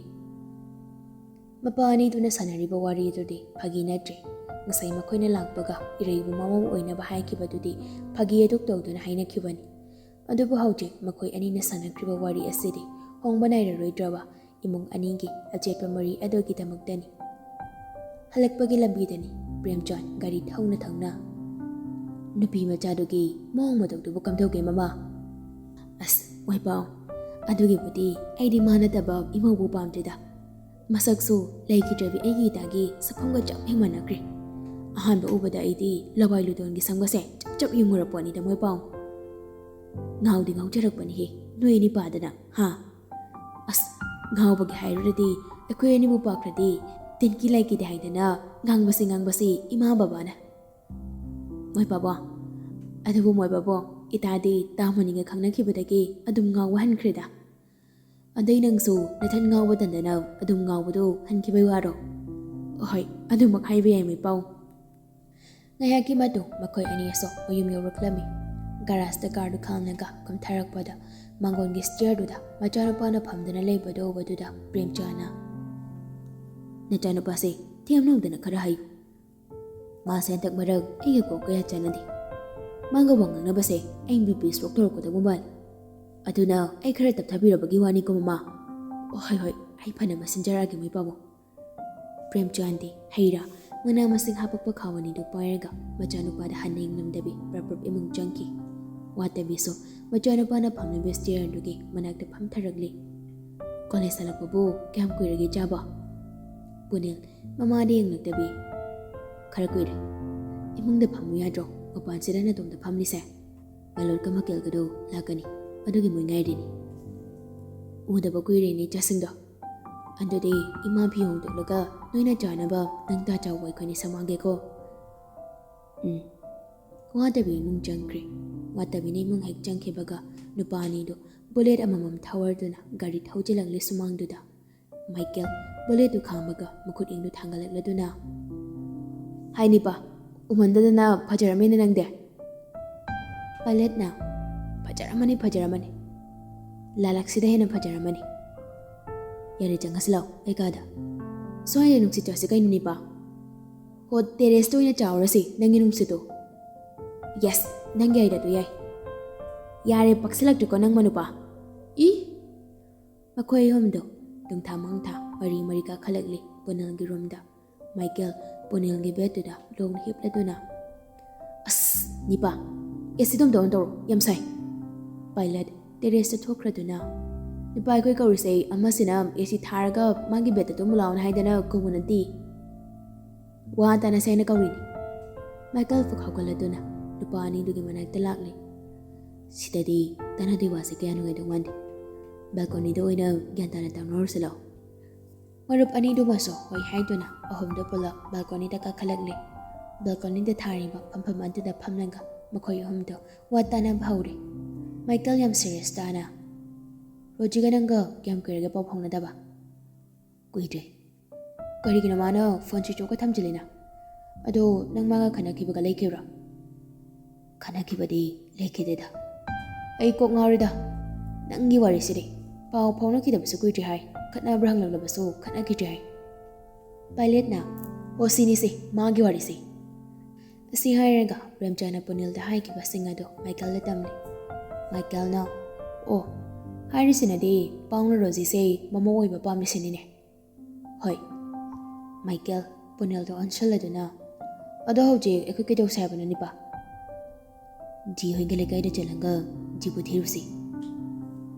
ꯃꯄꯥ ꯑꯅꯤꯗꯨꯅ ꯁꯥꯟꯅꯔꯤꯕ ꯋꯥꯔꯤ ꯑꯗꯨꯗꯤ ꯐꯥꯒꯤ ꯅꯠꯇ꯭ꯔꯦ꯫ ꯉꯁꯥꯏ ꯃꯈꯣꯏꯅ ꯂꯥꯛꯄꯒ ꯏꯔꯩꯕꯨ ꯃꯃꯧ ꯑꯣꯏꯅꯕ ꯍꯥꯏꯈꯤꯕꯗꯨꯗꯤ ꯐꯥꯒꯤ ꯑꯗꯨꯛ ꯇꯧꯗꯨꯅ ꯍꯥꯏꯅꯈꯤꯕꯅꯤ꯫ ꯑꯗꯨꯕꯨ ꯍꯧꯖꯤꯛ ꯃꯈꯣꯏ ꯑꯅꯤꯅ ꯁꯥꯟꯅꯈ꯭ꯔꯤꯕ ꯋꯥꯔꯤ ꯑꯁꯤꯗꯤ ꯍꯣꯡꯕ ꯅꯥꯏꯔꯔꯣꯏꯗ꯭ꯔꯕ ꯏꯃꯨꯡ ꯑꯅꯤꯒꯤ ꯑꯆꯦꯠꯄ ꯃꯔꯤ ꯑꯗꯨꯒꯤꯗꯃꯛꯇꯅꯤ꯫ ꯍꯜꯂꯛꯄꯒꯤ ꯂꯝꯕꯤꯗꯅꯤ ꯄ꯭ꯔꯦꯝꯆꯥꯟ ꯒꯥꯔꯤ ꯊꯧꯅ ꯊꯧꯅ ꯅꯨꯄꯤ ꯃꯆꯥꯗꯨꯒꯤ ꯃꯑꯣꯡ ꯃꯇꯧꯗꯨꯕꯨ ꯀꯝꯗꯧꯒꯦ ꯃꯃꯥ? ꯑꯁ, ꯃꯣꯏꯄꯥꯎ, ꯑꯗꯨꯒꯤꯕꯨꯗꯤ ꯑꯩꯗꯤ ꯃꯥ ꯅꯠꯇꯕ ꯏꯃꯧꯕꯨ ꯄꯥꯝꯗ꯭ꯔꯤꯗ꯫ ꯃꯁꯛꯁꯨ ꯂꯩꯈꯤꯗ꯭ꯔꯕꯤ ꯑꯩꯒꯤ ꯏꯇꯥꯒꯤ ꯁꯛꯐꯝꯒ ꯆꯞ ꯍꯦꯛ ꯃꯥꯟꯅꯈ꯭ꯔꯦ꯫ ꯑꯍꯥꯟꯕ ꯎꯕꯗ ꯑꯩꯗꯤ ꯂꯋꯥꯏ ꯂꯨꯗꯣꯟꯒꯤ ꯁꯝꯒꯁꯦ ꯆꯞ ꯆꯞ ꯌꯨꯡꯉꯨꯔꯄꯣꯠꯅꯤꯗ ꯃꯣꯏꯄꯥꯎ꯫ ꯉꯥꯎꯗꯤ ꯉꯥꯎꯖꯔꯛꯄꯅꯤꯍꯦ ꯅꯣꯏ ꯑꯅꯤ ꯄꯥꯗꯅ, ꯍꯥ? ꯑꯁ, ꯉꯥꯎꯕꯒꯤ ꯍꯥꯏꯔꯨꯔꯗꯤ ꯑꯩꯈꯣꯏ ꯑꯅꯤꯕꯨ ꯄꯥꯈ꯭ꯔꯗꯤ ꯇꯤꯟꯀꯤ ꯂꯥꯏꯀꯤꯗꯤ ꯍꯥꯏꯗꯅ ꯉꯥꯡꯕꯁꯤ ꯉꯥꯡꯕꯁꯤ ꯏꯃꯥ ꯕꯕꯥꯅ꯫ ꯃꯣꯏ ꯄꯥꯕꯣ, ꯑꯗꯨꯕꯨ ꯃꯣꯏ ꯄꯥꯕꯣ, ꯏꯇꯥꯗꯤ ꯇꯥꯃꯣꯅꯤꯒ ꯈꯪꯅꯈꯤꯕꯗꯒꯤ ꯑꯗꯨꯝ ꯉꯥꯎꯕ ꯍꯟꯈ꯭ꯔꯦꯗ꯫ ꯑꯗꯩ ꯅꯪꯁꯨ ꯅꯊꯟ ꯉꯥꯎꯕ ꯇꯟꯗꯅ ꯑꯗꯨꯝ ꯉꯥꯎꯕꯗꯣ ꯍꯟꯈꯤꯕꯩ ꯋꯥꯔꯣ? ꯍꯣꯏ, ꯑꯗꯨꯃꯛ ꯍꯥꯏꯕ ꯌꯥꯏ ꯃꯣꯏ ꯄꯥꯎ꯫ ꯉꯥꯏꯍꯥꯛꯀꯤ ꯃꯇꯨꯡ ꯃꯈꯣꯏ ꯑꯅꯤꯁꯨ ꯃꯌꯨꯝ ꯌꯧꯔꯛꯂꯝꯃꯤ꯫ ꯒꯔꯥꯖꯇ ꯀꯥꯔꯗꯨ ꯈꯥꯝꯂꯒ ꯀꯨꯝꯊꯔꯛꯄꯗ ꯃꯥꯡꯒꯣꯟꯒꯤ ꯁ꯭ꯇꯤꯌꯔꯗꯨꯗ ꯃꯆꯥꯅꯨꯄꯥꯅ ꯐꯝꯗꯨꯅ ꯂꯩꯕꯗꯨ ꯎꯕꯗꯨꯗ ꯄ꯭ꯔꯦꯝꯆꯥꯅ, "ꯅꯆꯥꯅꯨꯄꯥꯁꯦ ꯊꯦꯝ ꯂꯧꯗꯅ ꯈꯔ ꯍꯥꯏꯌꯨ꯫ ꯃꯥꯁꯦ ꯍꯟꯗꯛ ꯃꯔꯛ ꯑꯩꯒ ꯀꯣꯛ ꯀꯌꯥ ꯆꯥꯟꯅꯗꯦ꯫ ꯃꯥꯒ ꯋꯥ ꯉꯥꯡꯅꯕꯁꯦ ꯑꯩ ꯕꯤ ꯄꯤ ꯁ꯭ꯇ꯭ꯔꯣꯛ ꯇꯧꯔꯛꯀꯗꯧꯕ ꯃꯥꯜꯂꯦ꯫ ꯑꯗꯨꯅ ꯑꯩ ꯈꯔ ꯇꯞꯊꯕꯤꯔꯕꯒꯤ ꯋꯥꯅꯤꯀꯣ ꯃꯃꯥ꯫ ꯍꯣꯏ ꯍꯣꯏ, ꯑꯩ ꯐꯅꯕ ꯁꯤꯟꯖꯔꯛꯑꯒꯦ ꯃꯣꯏ ꯄꯥꯕꯨꯡ꯫" ꯄ꯭ꯔꯦꯝꯆꯥꯟꯗꯤ ꯍꯩꯔꯥ ꯃꯅꯥ ꯃꯁꯤꯡ ꯍꯥꯄꯛꯄ ꯈꯥꯎ ꯑꯅꯤꯗꯨ ꯄꯥꯏꯔꯒ ꯃꯆꯥꯅꯨꯄꯥꯗ ꯍꯟꯅ ꯌꯦꯡꯂꯝꯗꯕꯤ ꯄ꯭ꯔꯞ ꯄ꯭ꯔꯞ ꯏꯃꯨꯡ ꯆꯪꯈꯤ꯫ ꯋꯥꯇꯕꯤꯁꯨ ꯃꯆꯥꯅꯨꯄꯥꯅ ꯐꯝꯂꯤꯕ ꯁ꯭ꯇꯤꯌꯔꯗꯨꯒꯤ ꯃꯅꯥꯛꯇ ꯐꯝꯊꯔꯛꯂꯤ꯫ "ꯀꯣꯂꯦꯖ ꯍꯜꯂꯛꯄꯕꯨ ꯀꯌꯥꯝ ꯀꯨꯏꯔꯒꯦ ꯏꯆꯥꯕꯣ?" ꯄꯨꯅꯤꯜ ꯃꯃꯥꯗ ꯌꯦꯡꯂꯛꯇꯕꯤ, "ꯈꯔ ꯀꯨꯏꯔꯦ꯫ ꯏꯃꯨꯡꯗ ꯐꯝꯃꯨ ꯌꯥꯗ꯭ꯔꯣ? ꯃꯄꯥꯟꯁꯤꯗ ꯅꯇꯣꯝꯇ ꯐꯝꯂꯤꯁꯦ꯫ ꯃꯂꯣꯠꯀ ꯃꯀꯦꯜꯒꯗꯣ ꯂꯥꯛꯀꯅꯤ, ꯑꯗꯨꯒꯤ ꯃꯣꯏ ꯉꯥꯏꯔꯤꯅꯤ꯫" "ꯎꯗꯕ ꯀꯨꯏꯔꯦꯅꯦ ꯏꯆꯥꯁꯤꯡꯗꯣ꯫ ꯑꯗꯨꯗꯤ ꯏꯃꯥ ꯐꯤ ꯍꯣꯡꯗꯣꯛꯂꯒ ꯅꯣꯏꯅ ꯆꯥꯅꯕ ꯅꯪ ꯇꯥ ꯆꯥꯎꯕ ꯑꯩꯈꯣꯏꯅꯤ ꯁꯝꯃꯛꯑꯒꯦꯀꯣ꯫" ꯎꯝ꯫ ꯋꯥꯇꯕꯤ ꯏꯃꯨꯡ ꯆꯪꯈ꯭ꯔꯦ꯫ ꯋꯥꯇꯕꯤꯅ ꯏꯃꯨꯡ ꯍꯦꯛ ꯆꯪꯈꯤꯕꯒ ꯅꯨꯄꯥ ꯑꯅꯤꯗꯨ ꯕꯨꯂꯦꯠ ꯑꯃꯃꯝ ꯊꯧꯔꯗꯨꯅ ꯒꯥꯔꯤ ꯊꯧꯖꯤꯜꯂꯛꯂꯤ ꯁꯨꯃꯥꯡꯗꯨꯗ꯫ ꯃꯥꯏꯀꯦꯜ ꯕꯨꯂꯦꯠꯇꯨ ꯈꯥꯝꯃꯒ ꯃꯈꯨꯠ ꯏꯪꯗꯨ ꯊꯥꯡꯒꯠꯂꯛꯂꯗꯨꯅ, "ꯍꯥꯏ ꯅꯤꯄꯥ, ꯎꯃꯟꯗꯗꯅ ꯐꯖꯔꯝꯃꯦꯅꯦ ꯅꯪꯗꯤ꯫" ꯄꯥꯏꯂꯠꯅ, "ꯐꯖꯔꯝꯃꯅꯤ, ꯐꯖꯔꯝꯃꯅꯤ꯫ ꯂꯥꯂꯛꯁꯤꯗ ꯍꯦꯟꯅ ꯐꯖꯔꯝꯃꯅꯤ꯫ ꯌꯥꯔꯦ, ꯆꯪꯉꯁꯤ ꯂꯥꯎ ꯑꯩ ꯀꯥꯗ꯫ ꯁ꯭ꯋꯥꯏꯗ ꯅꯨꯡꯁꯤꯠ ꯆꯥꯁꯤ ꯀꯩꯅꯣ ꯅꯤꯄꯥ꯫ ꯍꯣ, ꯇꯦꯔꯦꯁꯇ ꯑꯣꯏꯅ ꯆꯥꯎꯔꯁꯤ ꯅꯪꯒꯤ ꯅꯨꯡꯁꯤꯠꯇꯣ꯫" "ꯌꯦꯁ, ꯅꯪꯒꯤ idea ꯗꯨ ꯌꯥꯏ꯫ ꯌꯥꯔꯦ, ꯄꯛꯁꯤꯜꯂꯛꯇ꯭ꯔꯤꯀꯣ ꯅꯪ ꯃꯅꯨꯄꯥ꯫ ꯏ!" ꯃꯈꯣꯏ ꯑꯍꯨꯝꯗꯣ ꯇꯨꯡꯊꯥ ꯃꯥꯡꯊꯥ ꯃꯔꯤ ꯃꯔꯤ ꯀꯥꯈꯠꯂꯛꯂꯤ ꯄꯨꯅꯦꯜꯒꯤ ꯔꯨꯝꯗ꯫ ꯃꯥꯏꯀꯦꯜ ꯄꯨꯅꯦꯜꯒꯤ ꯕꯦꯗꯇꯨꯗ ꯂꯣꯡꯅ ꯍꯤꯞꯂꯗꯨꯅ, "ꯑꯁ, "ꯅꯤꯄꯥ, ꯑꯦ ꯁꯤꯗꯣ ꯑꯝꯇ ꯑꯣꯟ ꯇꯧꯔꯣ, ꯌꯥꯝ ꯁꯥꯏ꯫" ꯄꯥꯏꯂꯦꯠ ꯇꯦꯔꯦꯁꯇ ꯊꯣꯛꯈ꯭ꯔꯗꯨꯅ, "ꯅꯨꯄꯥ ꯑꯩꯈꯣꯏ ꯀꯧꯔꯤꯁꯦ ꯑꯃꯁꯤꯅ ꯑꯦ ꯁꯤ ꯊꯥꯔꯒ ꯃꯥꯒꯤ ꯕꯦꯗꯇ ꯇꯨꯝꯃꯨ ꯂꯥꯛꯑꯣꯅ ꯍꯥꯏꯗꯅ ꯀꯧꯕ ꯅꯠꯇꯦ꯫ ꯋꯥ ꯇꯥꯅꯁꯦ ꯍꯥꯏꯅ ꯀꯧꯔꯤꯅꯤ꯫" ꯃꯥꯏꯀꯦꯜ ꯐꯨꯛ ꯍꯧꯒꯠꯂꯗꯨꯅ ꯅꯨꯄꯥ ꯑꯅꯤꯗꯨꯒꯤ ꯃꯅꯥꯛꯇ ꯂꯥꯛꯂꯦ꯫ "ꯁꯤꯗꯗꯤ ꯇꯥꯟꯅꯗꯣꯏ ꯋꯥꯁꯦ ꯀꯌꯥ ꯅꯨꯡꯉꯥꯏꯗꯧ ꯃꯥꯟꯗꯦ꯫ ꯕꯦꯜꯀꯣꯅꯤꯗ ꯑꯣꯏꯅ ꯒ꯭ꯌꯥꯟ ꯇꯥꯅ ꯇꯧꯅꯔꯨꯁꯤ ꯂꯥꯛꯑꯣ꯫" ꯃꯔꯨꯞ ꯑꯅꯤꯗꯨꯃꯁꯨ ꯍꯣꯏ ꯍꯥꯏꯗꯨꯅ ꯑꯍꯨꯝꯗꯨ ꯄꯨꯂꯞ ꯕꯦꯜꯀꯣꯅꯤꯗ ꯀꯥꯈꯠꯂꯛꯂꯦ꯫ ꯕꯦꯜꯀꯣꯅꯤꯗ ꯊꯥꯔꯤꯕ ꯐꯝꯐꯝ ꯑꯗꯨꯗ ꯐꯝꯂꯒ ꯃꯈꯣꯏ ꯑꯍꯨꯝꯗꯨ ꯋꯥ ꯇꯥꯅꯕ ꯍꯧꯔꯦ꯫ ꯃꯥꯏꯀꯦꯜ ꯌꯥꯝ ꯁꯤꯔꯤꯌꯁ ꯇꯥꯅ, "ꯔꯣꯖꯤꯒ ꯅꯪꯒ ꯀꯌꯥꯝ ꯀꯨꯏꯔꯒꯦ ꯄꯥꯎ ꯐꯥꯎꯅꯗꯕ?" "ꯀꯨꯏꯗ꯭ꯔꯤ꯫" "ꯀꯔꯤꯒꯤꯅꯣ ꯃꯥꯅ ꯐꯣꯟ ꯁ꯭ꯋꯤꯆ ꯑꯣꯐꯀ ꯊꯝꯖꯤꯜꯂꯤꯅ? ꯑꯗꯣ ꯅꯪ ꯃꯥꯒ ꯈꯠꯅꯈꯤꯕꯒ ꯂꯩꯈꯤꯕ꯭ꯔꯥ?" "ꯈꯠꯅꯈꯤꯕꯗꯤ ꯂꯩꯈꯤꯗꯦꯗ꯫" "ꯑꯩ ꯀꯣꯛ ꯉꯥꯎꯔꯤꯗ ꯅꯪꯒꯤ ꯋꯥꯔꯤꯁꯤꯗꯤ꯫ ꯄꯥꯎ ꯐꯥꯎꯅꯈꯤꯗꯕꯁꯨ ꯀꯨꯏꯗ꯭ꯔꯤ ꯍꯥꯏ, ꯈꯠꯅꯕ꯭ꯔꯥ ꯍꯪꯂꯛꯂꯕꯁꯨ ꯈꯠꯅꯈꯤꯗ꯭ꯔꯤ ꯍꯥꯏ꯫" ꯄꯥꯏꯂꯦꯠꯅ, "ꯑꯣ, ꯁꯤꯅꯤꯁꯦ ꯃꯥꯒꯤ ꯋꯥꯔꯤꯁꯦ꯫" ꯑꯁꯤ ꯍꯥꯏꯔꯒ ꯄ꯭ꯔꯦꯝꯆꯥꯟꯅ ꯄꯨꯅꯤꯜꯗ ꯍꯥꯏꯈꯤꯕꯁꯤꯡ ꯑꯗꯨ ꯃꯥꯏꯀꯦꯜꯗ ꯇꯝꯂꯤ꯫ ꯃꯥꯏꯀꯦꯜꯅ, "ꯑꯣ, ꯍꯥꯏꯔꯤꯁꯤꯅꯗꯤ ꯄꯥꯎꯅ ꯔꯣꯖꯤꯁꯦ ꯃꯃꯧ ꯑꯣꯏꯕ ꯄꯥꯝꯃꯤꯁꯤꯅꯤꯅꯦ꯫" "ꯍꯣꯏ꯫" ꯃꯥꯏꯀꯦꯜ ꯄꯨꯅꯤꯜꯗ ꯑꯣꯟꯁꯤꯜꯂꯗꯨꯅ, "ꯑꯗꯣ ꯍꯧꯖꯤꯛ ꯑꯩꯈꯣꯏ ꯀꯩꯗꯧꯁꯦ ꯍꯥꯏꯕꯅꯣ, ꯅꯤꯄꯥ?" "ꯖꯤ ꯍꯣꯏꯒꯤ ꯂꯩꯀꯥꯏꯗ ꯆꯠꯂꯒ ꯖꯤꯕꯨ ꯊꯤꯔꯨꯁꯤ꯫"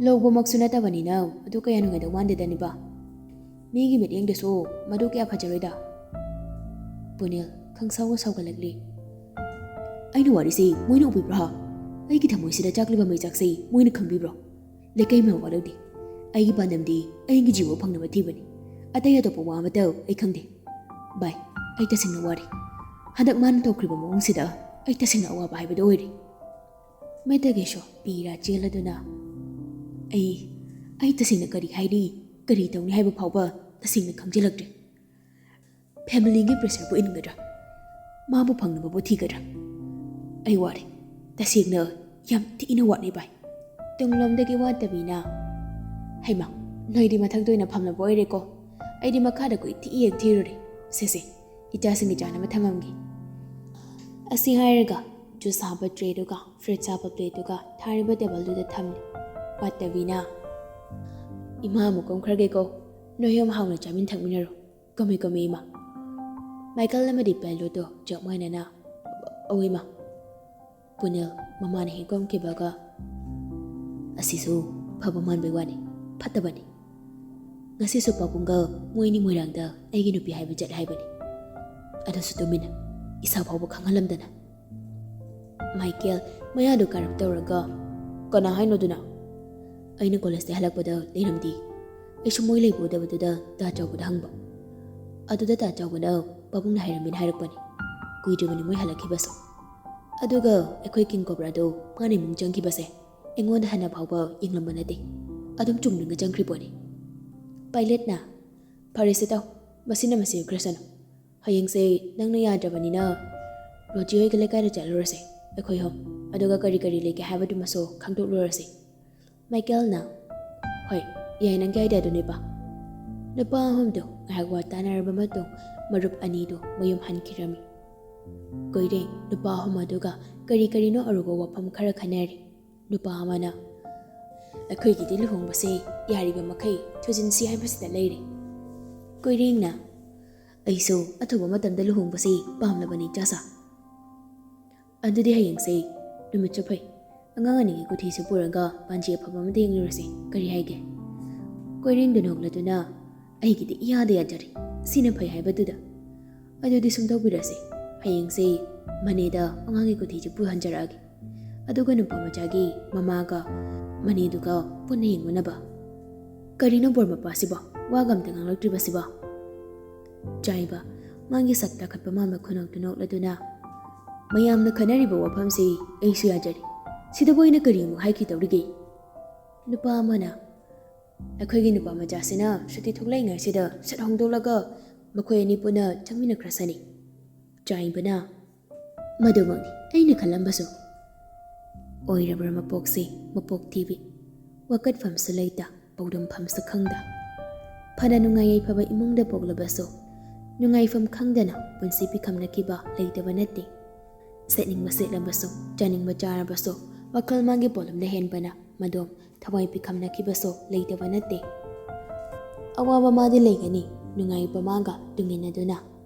"ꯂꯧꯕꯃꯛꯁꯨ ꯅꯠꯇꯕꯅꯤꯅ ꯑꯗꯨ ꯀꯌꯥ ꯅꯨꯡꯉꯥꯏꯗꯧ ꯃꯥꯟꯗꯦꯗ, ꯅꯤꯄꯥ꯫ ꯃꯤꯒꯤ ꯃꯤꯠꯌꯦꯡꯗꯁꯨ ꯃꯗꯨ ꯀꯌꯥ ꯐꯖꯔꯣꯏꯗ꯫" ꯄꯨꯅꯤꯜ ꯈꯪꯁꯥꯎꯒ ꯁꯥꯎꯒꯠꯂꯛꯂꯤ꯫ "ꯑꯩꯅ ꯋꯥꯔꯤꯁꯤ ꯃꯣꯏꯅ ꯎꯕꯤꯕ꯭ꯔꯥ? ꯑꯩꯒꯤ ꯊꯃꯣꯏꯁꯤꯗ ꯆꯥꯛꯂꯤꯕ ꯃꯩꯆꯥꯛꯁꯤ ꯃꯣꯏꯅ ꯈꯪꯕꯤꯕ꯭ꯔꯣ? ꯂꯩꯀꯥꯏ ꯃꯌꯥꯝ ꯋꯥꯔꯧꯗꯦ꯫ ꯑꯩꯒꯤ ꯄꯥꯟꯗꯝꯗꯤ ꯑꯩꯒꯤ ꯖꯤꯕ ꯐꯪꯅꯕ ꯊꯤꯕꯅꯤ꯫ ꯑꯇꯩ ꯑꯇꯣꯞꯄ ꯋꯥ ꯑꯃꯠꯇ ꯑꯩ ꯈꯪꯗꯦ꯫ ꯚꯥꯏ, ꯑꯩ ꯇꯁꯦꯡꯅ ꯋꯥꯔꯦ꯫ ꯍꯟꯗꯛ ꯃꯥꯅ ꯇꯧꯈ꯭ꯔꯤꯕ ꯃꯑꯣꯡꯁꯤꯗ ꯑꯩ ꯇꯁꯦꯡꯅ ꯑꯋꯥꯕ ꯍꯥꯏꯕꯗꯨ ꯑꯣꯏꯔꯦ꯫" ꯃꯦꯠꯇꯒꯤꯁꯨ ꯄꯤꯔꯥ ꯆꯦꯜꯂꯗꯨꯅ, "ꯑꯩ, ꯑꯩ ꯇꯁꯦꯡꯅ ꯀꯔꯤ ꯍꯥꯏꯅꯤ, ꯀꯔꯤ ꯇꯧꯅꯤ ꯍꯥꯏꯕ ꯐꯥꯎꯕ ꯇꯁꯦꯡꯅ ꯈꯪꯖꯤꯜꯂꯛꯇ꯭ꯔꯦ꯫ ꯐꯦꯃꯤꯂꯤꯒꯤ ꯄ꯭ꯔꯦꯁꯔꯕꯨ ꯏꯟꯒꯗ꯭ꯔꯥ? ꯃꯥꯕꯨ ꯐꯪꯅꯕꯕꯨ ꯊꯤꯒꯗ꯭ꯔꯥ? ꯑꯩ ꯋꯥꯔꯦ꯫ ꯇꯁꯦꯡꯅ ꯌꯥꯝ ꯊꯤꯅ ꯋꯥꯔꯦ, ꯚꯥꯏ꯫" ꯇꯨꯡꯂꯣꯝꯗꯒꯤ ꯋꯥꯠꯇꯕꯤꯅ, "ꯍꯩꯃꯥ, ꯅꯣꯏꯗꯤ ꯃꯊꯛꯇ ꯑꯣꯏꯅ ꯐꯝꯂꯕ ꯑꯣꯏꯔꯦꯀꯣ꯫ ꯑꯩꯗꯤ ꯃꯈꯥꯗ ꯀꯣꯏꯊꯤ ꯍꯦꯛ ꯊꯤꯔꯨꯔꯦ꯫ ꯁꯦ ꯁꯦ, ꯏꯆꯥꯁꯤꯡꯒꯤ ꯆꯥꯅꯕ ꯊꯝꯃꯝꯒꯦ꯫" ꯑꯁꯤ ꯍꯥꯏꯔꯒ ꯖꯨꯁ ꯍꯥꯞꯄ ꯇ꯭ꯔꯦꯗꯨꯒ ꯐ꯭ꯔꯨꯠꯁ ꯍꯥꯞꯄ ꯄ꯭ꯂꯦꯠꯇꯨꯒ ꯊꯥꯔꯤꯕ ꯇꯦꯕꯜꯗꯨꯗ ꯊꯝꯂꯦ꯫ ꯋꯥꯠꯇꯕꯤꯅ, "ꯏꯃꯥ ꯑꯃꯨꯛ ꯀꯨꯝꯈ꯭ꯔꯒꯦꯀꯣ꯫ ꯅꯣꯏ ꯑꯍꯨꯝ ꯍꯥꯎꯅ ꯆꯥꯃꯤꯟ ꯊꯛꯃꯤꯟꯅꯔꯣ꯫ ꯀꯨꯝꯃꯤ, ꯀꯨꯝꯃꯤ, ꯏꯃꯥ꯫" ꯃꯥꯏꯀꯦꯜ ꯑꯃꯗꯤ ꯄꯥꯏꯂꯣꯠꯇꯣ ꯆꯞ ꯃꯥꯟꯅꯅ, "ꯑꯧ, ꯏꯃꯥ꯫" ꯄꯨꯅꯤꯜ ꯃꯃꯥꯅ ꯍꯦꯛ ꯀꯣꯝꯈꯤꯕꯒ, "ꯑꯁꯤꯁꯨ ꯐꯕ ꯃꯥꯟꯕꯩ ꯋꯥꯅꯤ, ꯐꯠꯇꯕꯅꯤ꯫ ꯉꯁꯤꯁꯨ ꯄꯥꯕꯨꯡꯒ ꯃꯣꯏꯅꯤ ꯃꯣꯏꯔꯥꯡꯗ ꯑꯩꯒꯤ ꯅꯨꯄꯤ ꯍꯥꯏꯕ ꯆꯠꯂꯦ ꯍꯥꯏꯕꯅꯤ꯫ ꯑꯗꯨꯁꯨ ꯇꯨꯃꯤꯟꯅ, ꯏꯁꯥ ꯐꯥꯎꯕ ꯈꯪꯍꯜꯂꯝꯗꯅ꯫" ꯃꯥꯏꯀꯦꯜ ꯃꯌꯥꯗꯨ ꯀꯥꯔꯞ ꯇꯧꯔꯒ, "ꯀꯅꯥ ꯍꯥꯏꯅꯣ ꯑꯗꯨꯅ?" "ꯑꯩꯅ ꯀꯣꯂꯦꯖꯇ ꯍꯜꯂꯛꯄꯗ ꯂꯩꯔꯝꯗꯦ꯫ ꯑꯩꯁꯨ ꯃꯣꯏ ꯂꯩꯕ ꯎꯗꯕꯗꯨꯗ ꯇꯥ ꯆꯥꯎꯕꯗ ꯍꯪꯕ꯫ ꯑꯗꯨꯗ ꯇꯥ ꯆꯥꯎꯕꯅ ꯄꯥꯕꯨꯡꯅ ꯍꯥꯏꯔꯝꯃꯦꯅ ꯍꯥꯏꯔꯛꯄꯅꯤ꯫ ꯀꯨꯏꯗ꯭ꯔꯤꯕꯅꯤ ꯃꯣꯏ ꯍꯜꯂꯛꯈꯤꯕꯁꯨ꯫ ꯑꯗꯨꯒ ꯑꯩꯈꯣꯏ ꯀꯤꯡ ꯀꯣꯕ꯭ꯔꯥꯗꯣ ꯃꯥꯅ ꯏꯃꯨꯡ ꯆꯪꯈꯤꯕꯁꯦ ꯑꯩꯉꯣꯟꯗ ꯍꯟꯅ ꯐꯥꯎꯕ ꯌꯦꯡꯂꯝꯕ ꯅꯠꯇꯦ꯫ ꯑꯗꯨꯝ ꯆꯨꯝꯗ꯭ꯔꯤꯡꯒ ꯆꯪꯈ꯭ꯔꯤꯄꯣꯠꯅꯤ꯫" ꯄꯥꯏꯂꯦꯠꯅ, "ꯐꯔꯦꯁꯦ ꯇꯥꯎ, ꯃꯁꯤꯅ ꯃꯁꯤ ꯑꯣꯏꯈ꯭ꯔꯁꯅꯨ꯫ ꯍꯌꯦꯡꯁꯦ ꯅꯪꯅ ꯌꯥꯗ꯭ꯔꯕꯅꯤꯅ ꯔꯣꯖꯤ ꯍꯣꯏꯒꯤ ꯂꯩꯀꯥꯏꯗ ꯆꯠꯂꯨꯔꯁꯦ ꯑꯩꯈꯣꯏ ꯑꯍꯨꯝ꯫ ꯑꯗꯨꯒ ꯀꯔꯤ ꯀꯔꯤ ꯂꯩꯒꯦ ꯍꯥꯏꯕꯗꯨꯃꯁꯨ ꯈꯪꯗꯣꯛꯂꯨꯔꯁꯤ꯫" ꯃꯥꯏꯀꯦꯜꯅ, "ꯍꯣꯏ, ꯌꯥꯏ, ꯅꯪꯒꯤ ꯑꯥꯏꯗꯤꯌꯥꯗꯨꯅꯦꯕ꯫" ꯅꯨꯄꯥ ꯑꯍꯨꯝꯗꯨ ꯉꯥꯏꯍꯥꯛ ꯋꯥ ꯇꯥꯅꯔꯕ ꯃꯇꯨꯡ ꯃꯔꯨꯞ ꯑꯅꯤꯗꯨ ꯃꯌꯨꯝ ꯍꯟꯈꯤꯔꯝꯃꯤ꯫ ꯀꯣꯏꯔꯦꯡ ꯅꯨꯄꯥ ꯑꯍꯨꯝ ꯑꯗꯨꯒ ꯀꯔꯤ ꯀꯔꯤꯅꯣ ꯑꯔꯨꯕ ꯋꯥꯐꯝ ꯈꯔ ꯈꯟꯅꯔꯤ꯫ ꯅꯨꯄꯥ ꯑꯃꯅ, "ꯑꯩꯈꯣꯏꯒꯤꯗꯤ ꯂꯨꯍꯣꯡꯕꯁꯦ ꯌꯥꯔꯤꯕ ꯃꯈꯩ ꯊꯨꯖꯤꯟꯁꯤ ꯍꯥꯏꯕꯁꯤꯗ ꯂꯩꯔꯦ꯫" ꯀꯣꯏꯔꯦꯡꯅ, "ꯑꯩꯁꯨ ꯑꯊꯨꯕ ꯃꯇꯝꯗ ꯂꯨꯍꯣꯡꯕꯁꯤ ꯄꯥꯝꯂꯕꯅꯤ ꯏꯆꯥꯁꯥ꯫" "ꯑꯗꯨꯗꯤ ꯍꯌꯦꯡꯁꯦ ꯅꯨꯃꯤꯠꯁꯨ ꯐꯩ, ꯑꯉꯥꯡ ꯑꯅꯤꯒꯤ ꯀꯨꯊꯤꯁꯨ ꯄꯨꯔꯒ ꯄꯥꯟꯖꯤ ꯑꯐꯕ ꯑꯃꯗ ꯌꯦꯡꯂꯨꯔꯁꯤ, ꯀꯔꯤ ꯍꯥꯏꯒꯦ?" ꯀꯣꯏꯔꯦꯡꯗꯨ ꯅꯣꯛꯂꯗꯨꯅ, "ꯑꯩꯒꯤꯗꯤ ꯏꯌꯥꯗ ꯌꯥꯖꯔꯦ, ꯁꯤꯅ ꯐꯩ ꯍꯥꯏꯕꯗꯨꯗ꯫ ꯑꯗꯨꯗꯤ ꯁꯨꯝ ꯇꯧꯕꯤꯔꯁꯦ, ꯍꯌꯦꯡꯁꯦ ꯃꯅꯦꯗ ꯑꯉꯥꯡꯒꯤ ꯀꯨꯊꯤꯁꯨ ꯄꯨꯍꯟꯖꯔꯛꯑꯒꯦ, ꯑꯗꯨꯒ ꯅꯨꯄꯥ ꯃꯆꯥꯒꯤ ꯃꯃꯥꯒ ꯃꯅꯦꯗꯨꯒ ꯄꯨꯟꯅ ꯌꯦꯡꯃꯤꯟꯅꯕ꯫" "ꯀꯔꯤꯅꯣ ꯕꯣꯔ ꯃꯄꯥꯁꯤꯕꯣ, ꯋꯥꯒ ꯑꯝꯇ ꯉꯥꯡꯂꯛꯇ꯭ꯔꯤꯕꯁꯤꯕꯣ?" ꯆꯥꯏꯕ, ꯃꯥꯒꯤ ꯁꯛ ꯇꯥꯈꯠꯄ ꯃꯥꯟꯕ ꯈꯨꯅꯣꯛꯇꯨ ꯅꯣꯛꯂꯗꯨꯅ, "ꯃꯌꯥꯝꯅ ꯈꯟꯅꯔꯤꯕ ꯋꯥꯐꯝꯁꯤ ꯑꯩꯁꯨ ꯌꯥꯖꯔꯤ꯫ ꯁꯤꯗꯕꯨ ꯑꯩꯅ ꯀꯔꯤ ꯑꯃꯨꯛ ꯍꯥꯏꯈꯤꯗꯧꯔꯤꯒꯦ?" ꯅꯨꯄꯥ ꯑꯃꯅ, "ꯑꯩꯈꯣꯏꯒꯤ ꯅꯨꯄꯥ ꯃꯆꯥꯁꯤꯅ ꯁꯨꯇꯤ ꯊꯣꯛꯂꯛꯏꯉꯩꯁꯤꯗ ꯁꯠ ꯍꯣꯡꯗꯣꯛꯂꯒ ꯃꯈꯣꯏ ꯑꯅꯤ ꯄꯨꯟꯅ ꯆꯪꯃꯤꯟꯅꯈ꯭ꯔꯁꯅꯤ꯫" ꯆꯥꯏꯕꯅ, "ꯃꯗꯨꯃꯛꯅꯤ ꯑꯩꯅ ꯈꯜꯂꯝꯕꯁꯨ꯫" ꯑꯣꯏꯔꯕ꯭ꯔꯥ ꯃꯄꯣꯛꯁꯤ ꯃꯄꯣꯛ ꯊꯤꯕꯤ, ꯋꯥꯀꯠꯐꯝꯁꯨ ꯂꯩꯇ, ꯄꯥꯎꯗꯝꯐꯝꯁꯨ ꯈꯪꯗ꯫ ꯐꯅ ꯅꯨꯡꯉꯥꯏ ꯌꯥꯏꯐꯕ ꯏꯃꯨꯡꯗ ꯄꯣꯛꯂꯕꯁꯨ, ꯅꯨꯡꯉꯥꯏꯐꯝ ꯈꯪꯗꯅ ꯄꯨꯟꯁꯤ ꯄꯤꯈꯝꯅꯈꯤꯕ ꯂꯩꯇꯕ ꯅꯠꯇꯦ꯫ ꯁꯦꯠꯅꯤꯡꯕ ꯁꯦꯠꯂꯕꯁꯨ, ꯆꯥꯅꯤꯡꯕ ꯆꯥꯔꯕꯁꯨ, ꯋꯥꯈꯜ ꯃꯥꯒꯤ ꯄꯣꯠꯂꯨꯝꯗ ꯍꯦꯟꯕꯅ ꯃꯗꯣꯝ ꯊꯋꯥꯏ ꯄꯤꯈꯝꯅꯈꯤꯕꯁꯨ ꯂꯩꯇꯕ ꯅꯠꯇꯦ꯫ ꯑꯋꯥꯕ ꯃꯥꯗꯤ ꯂꯩꯒꯅꯤ, ꯅꯨꯡꯉꯥꯏꯕ ꯃꯥꯒ ꯇꯨꯡꯏꯟꯅꯗꯨꯅ꯫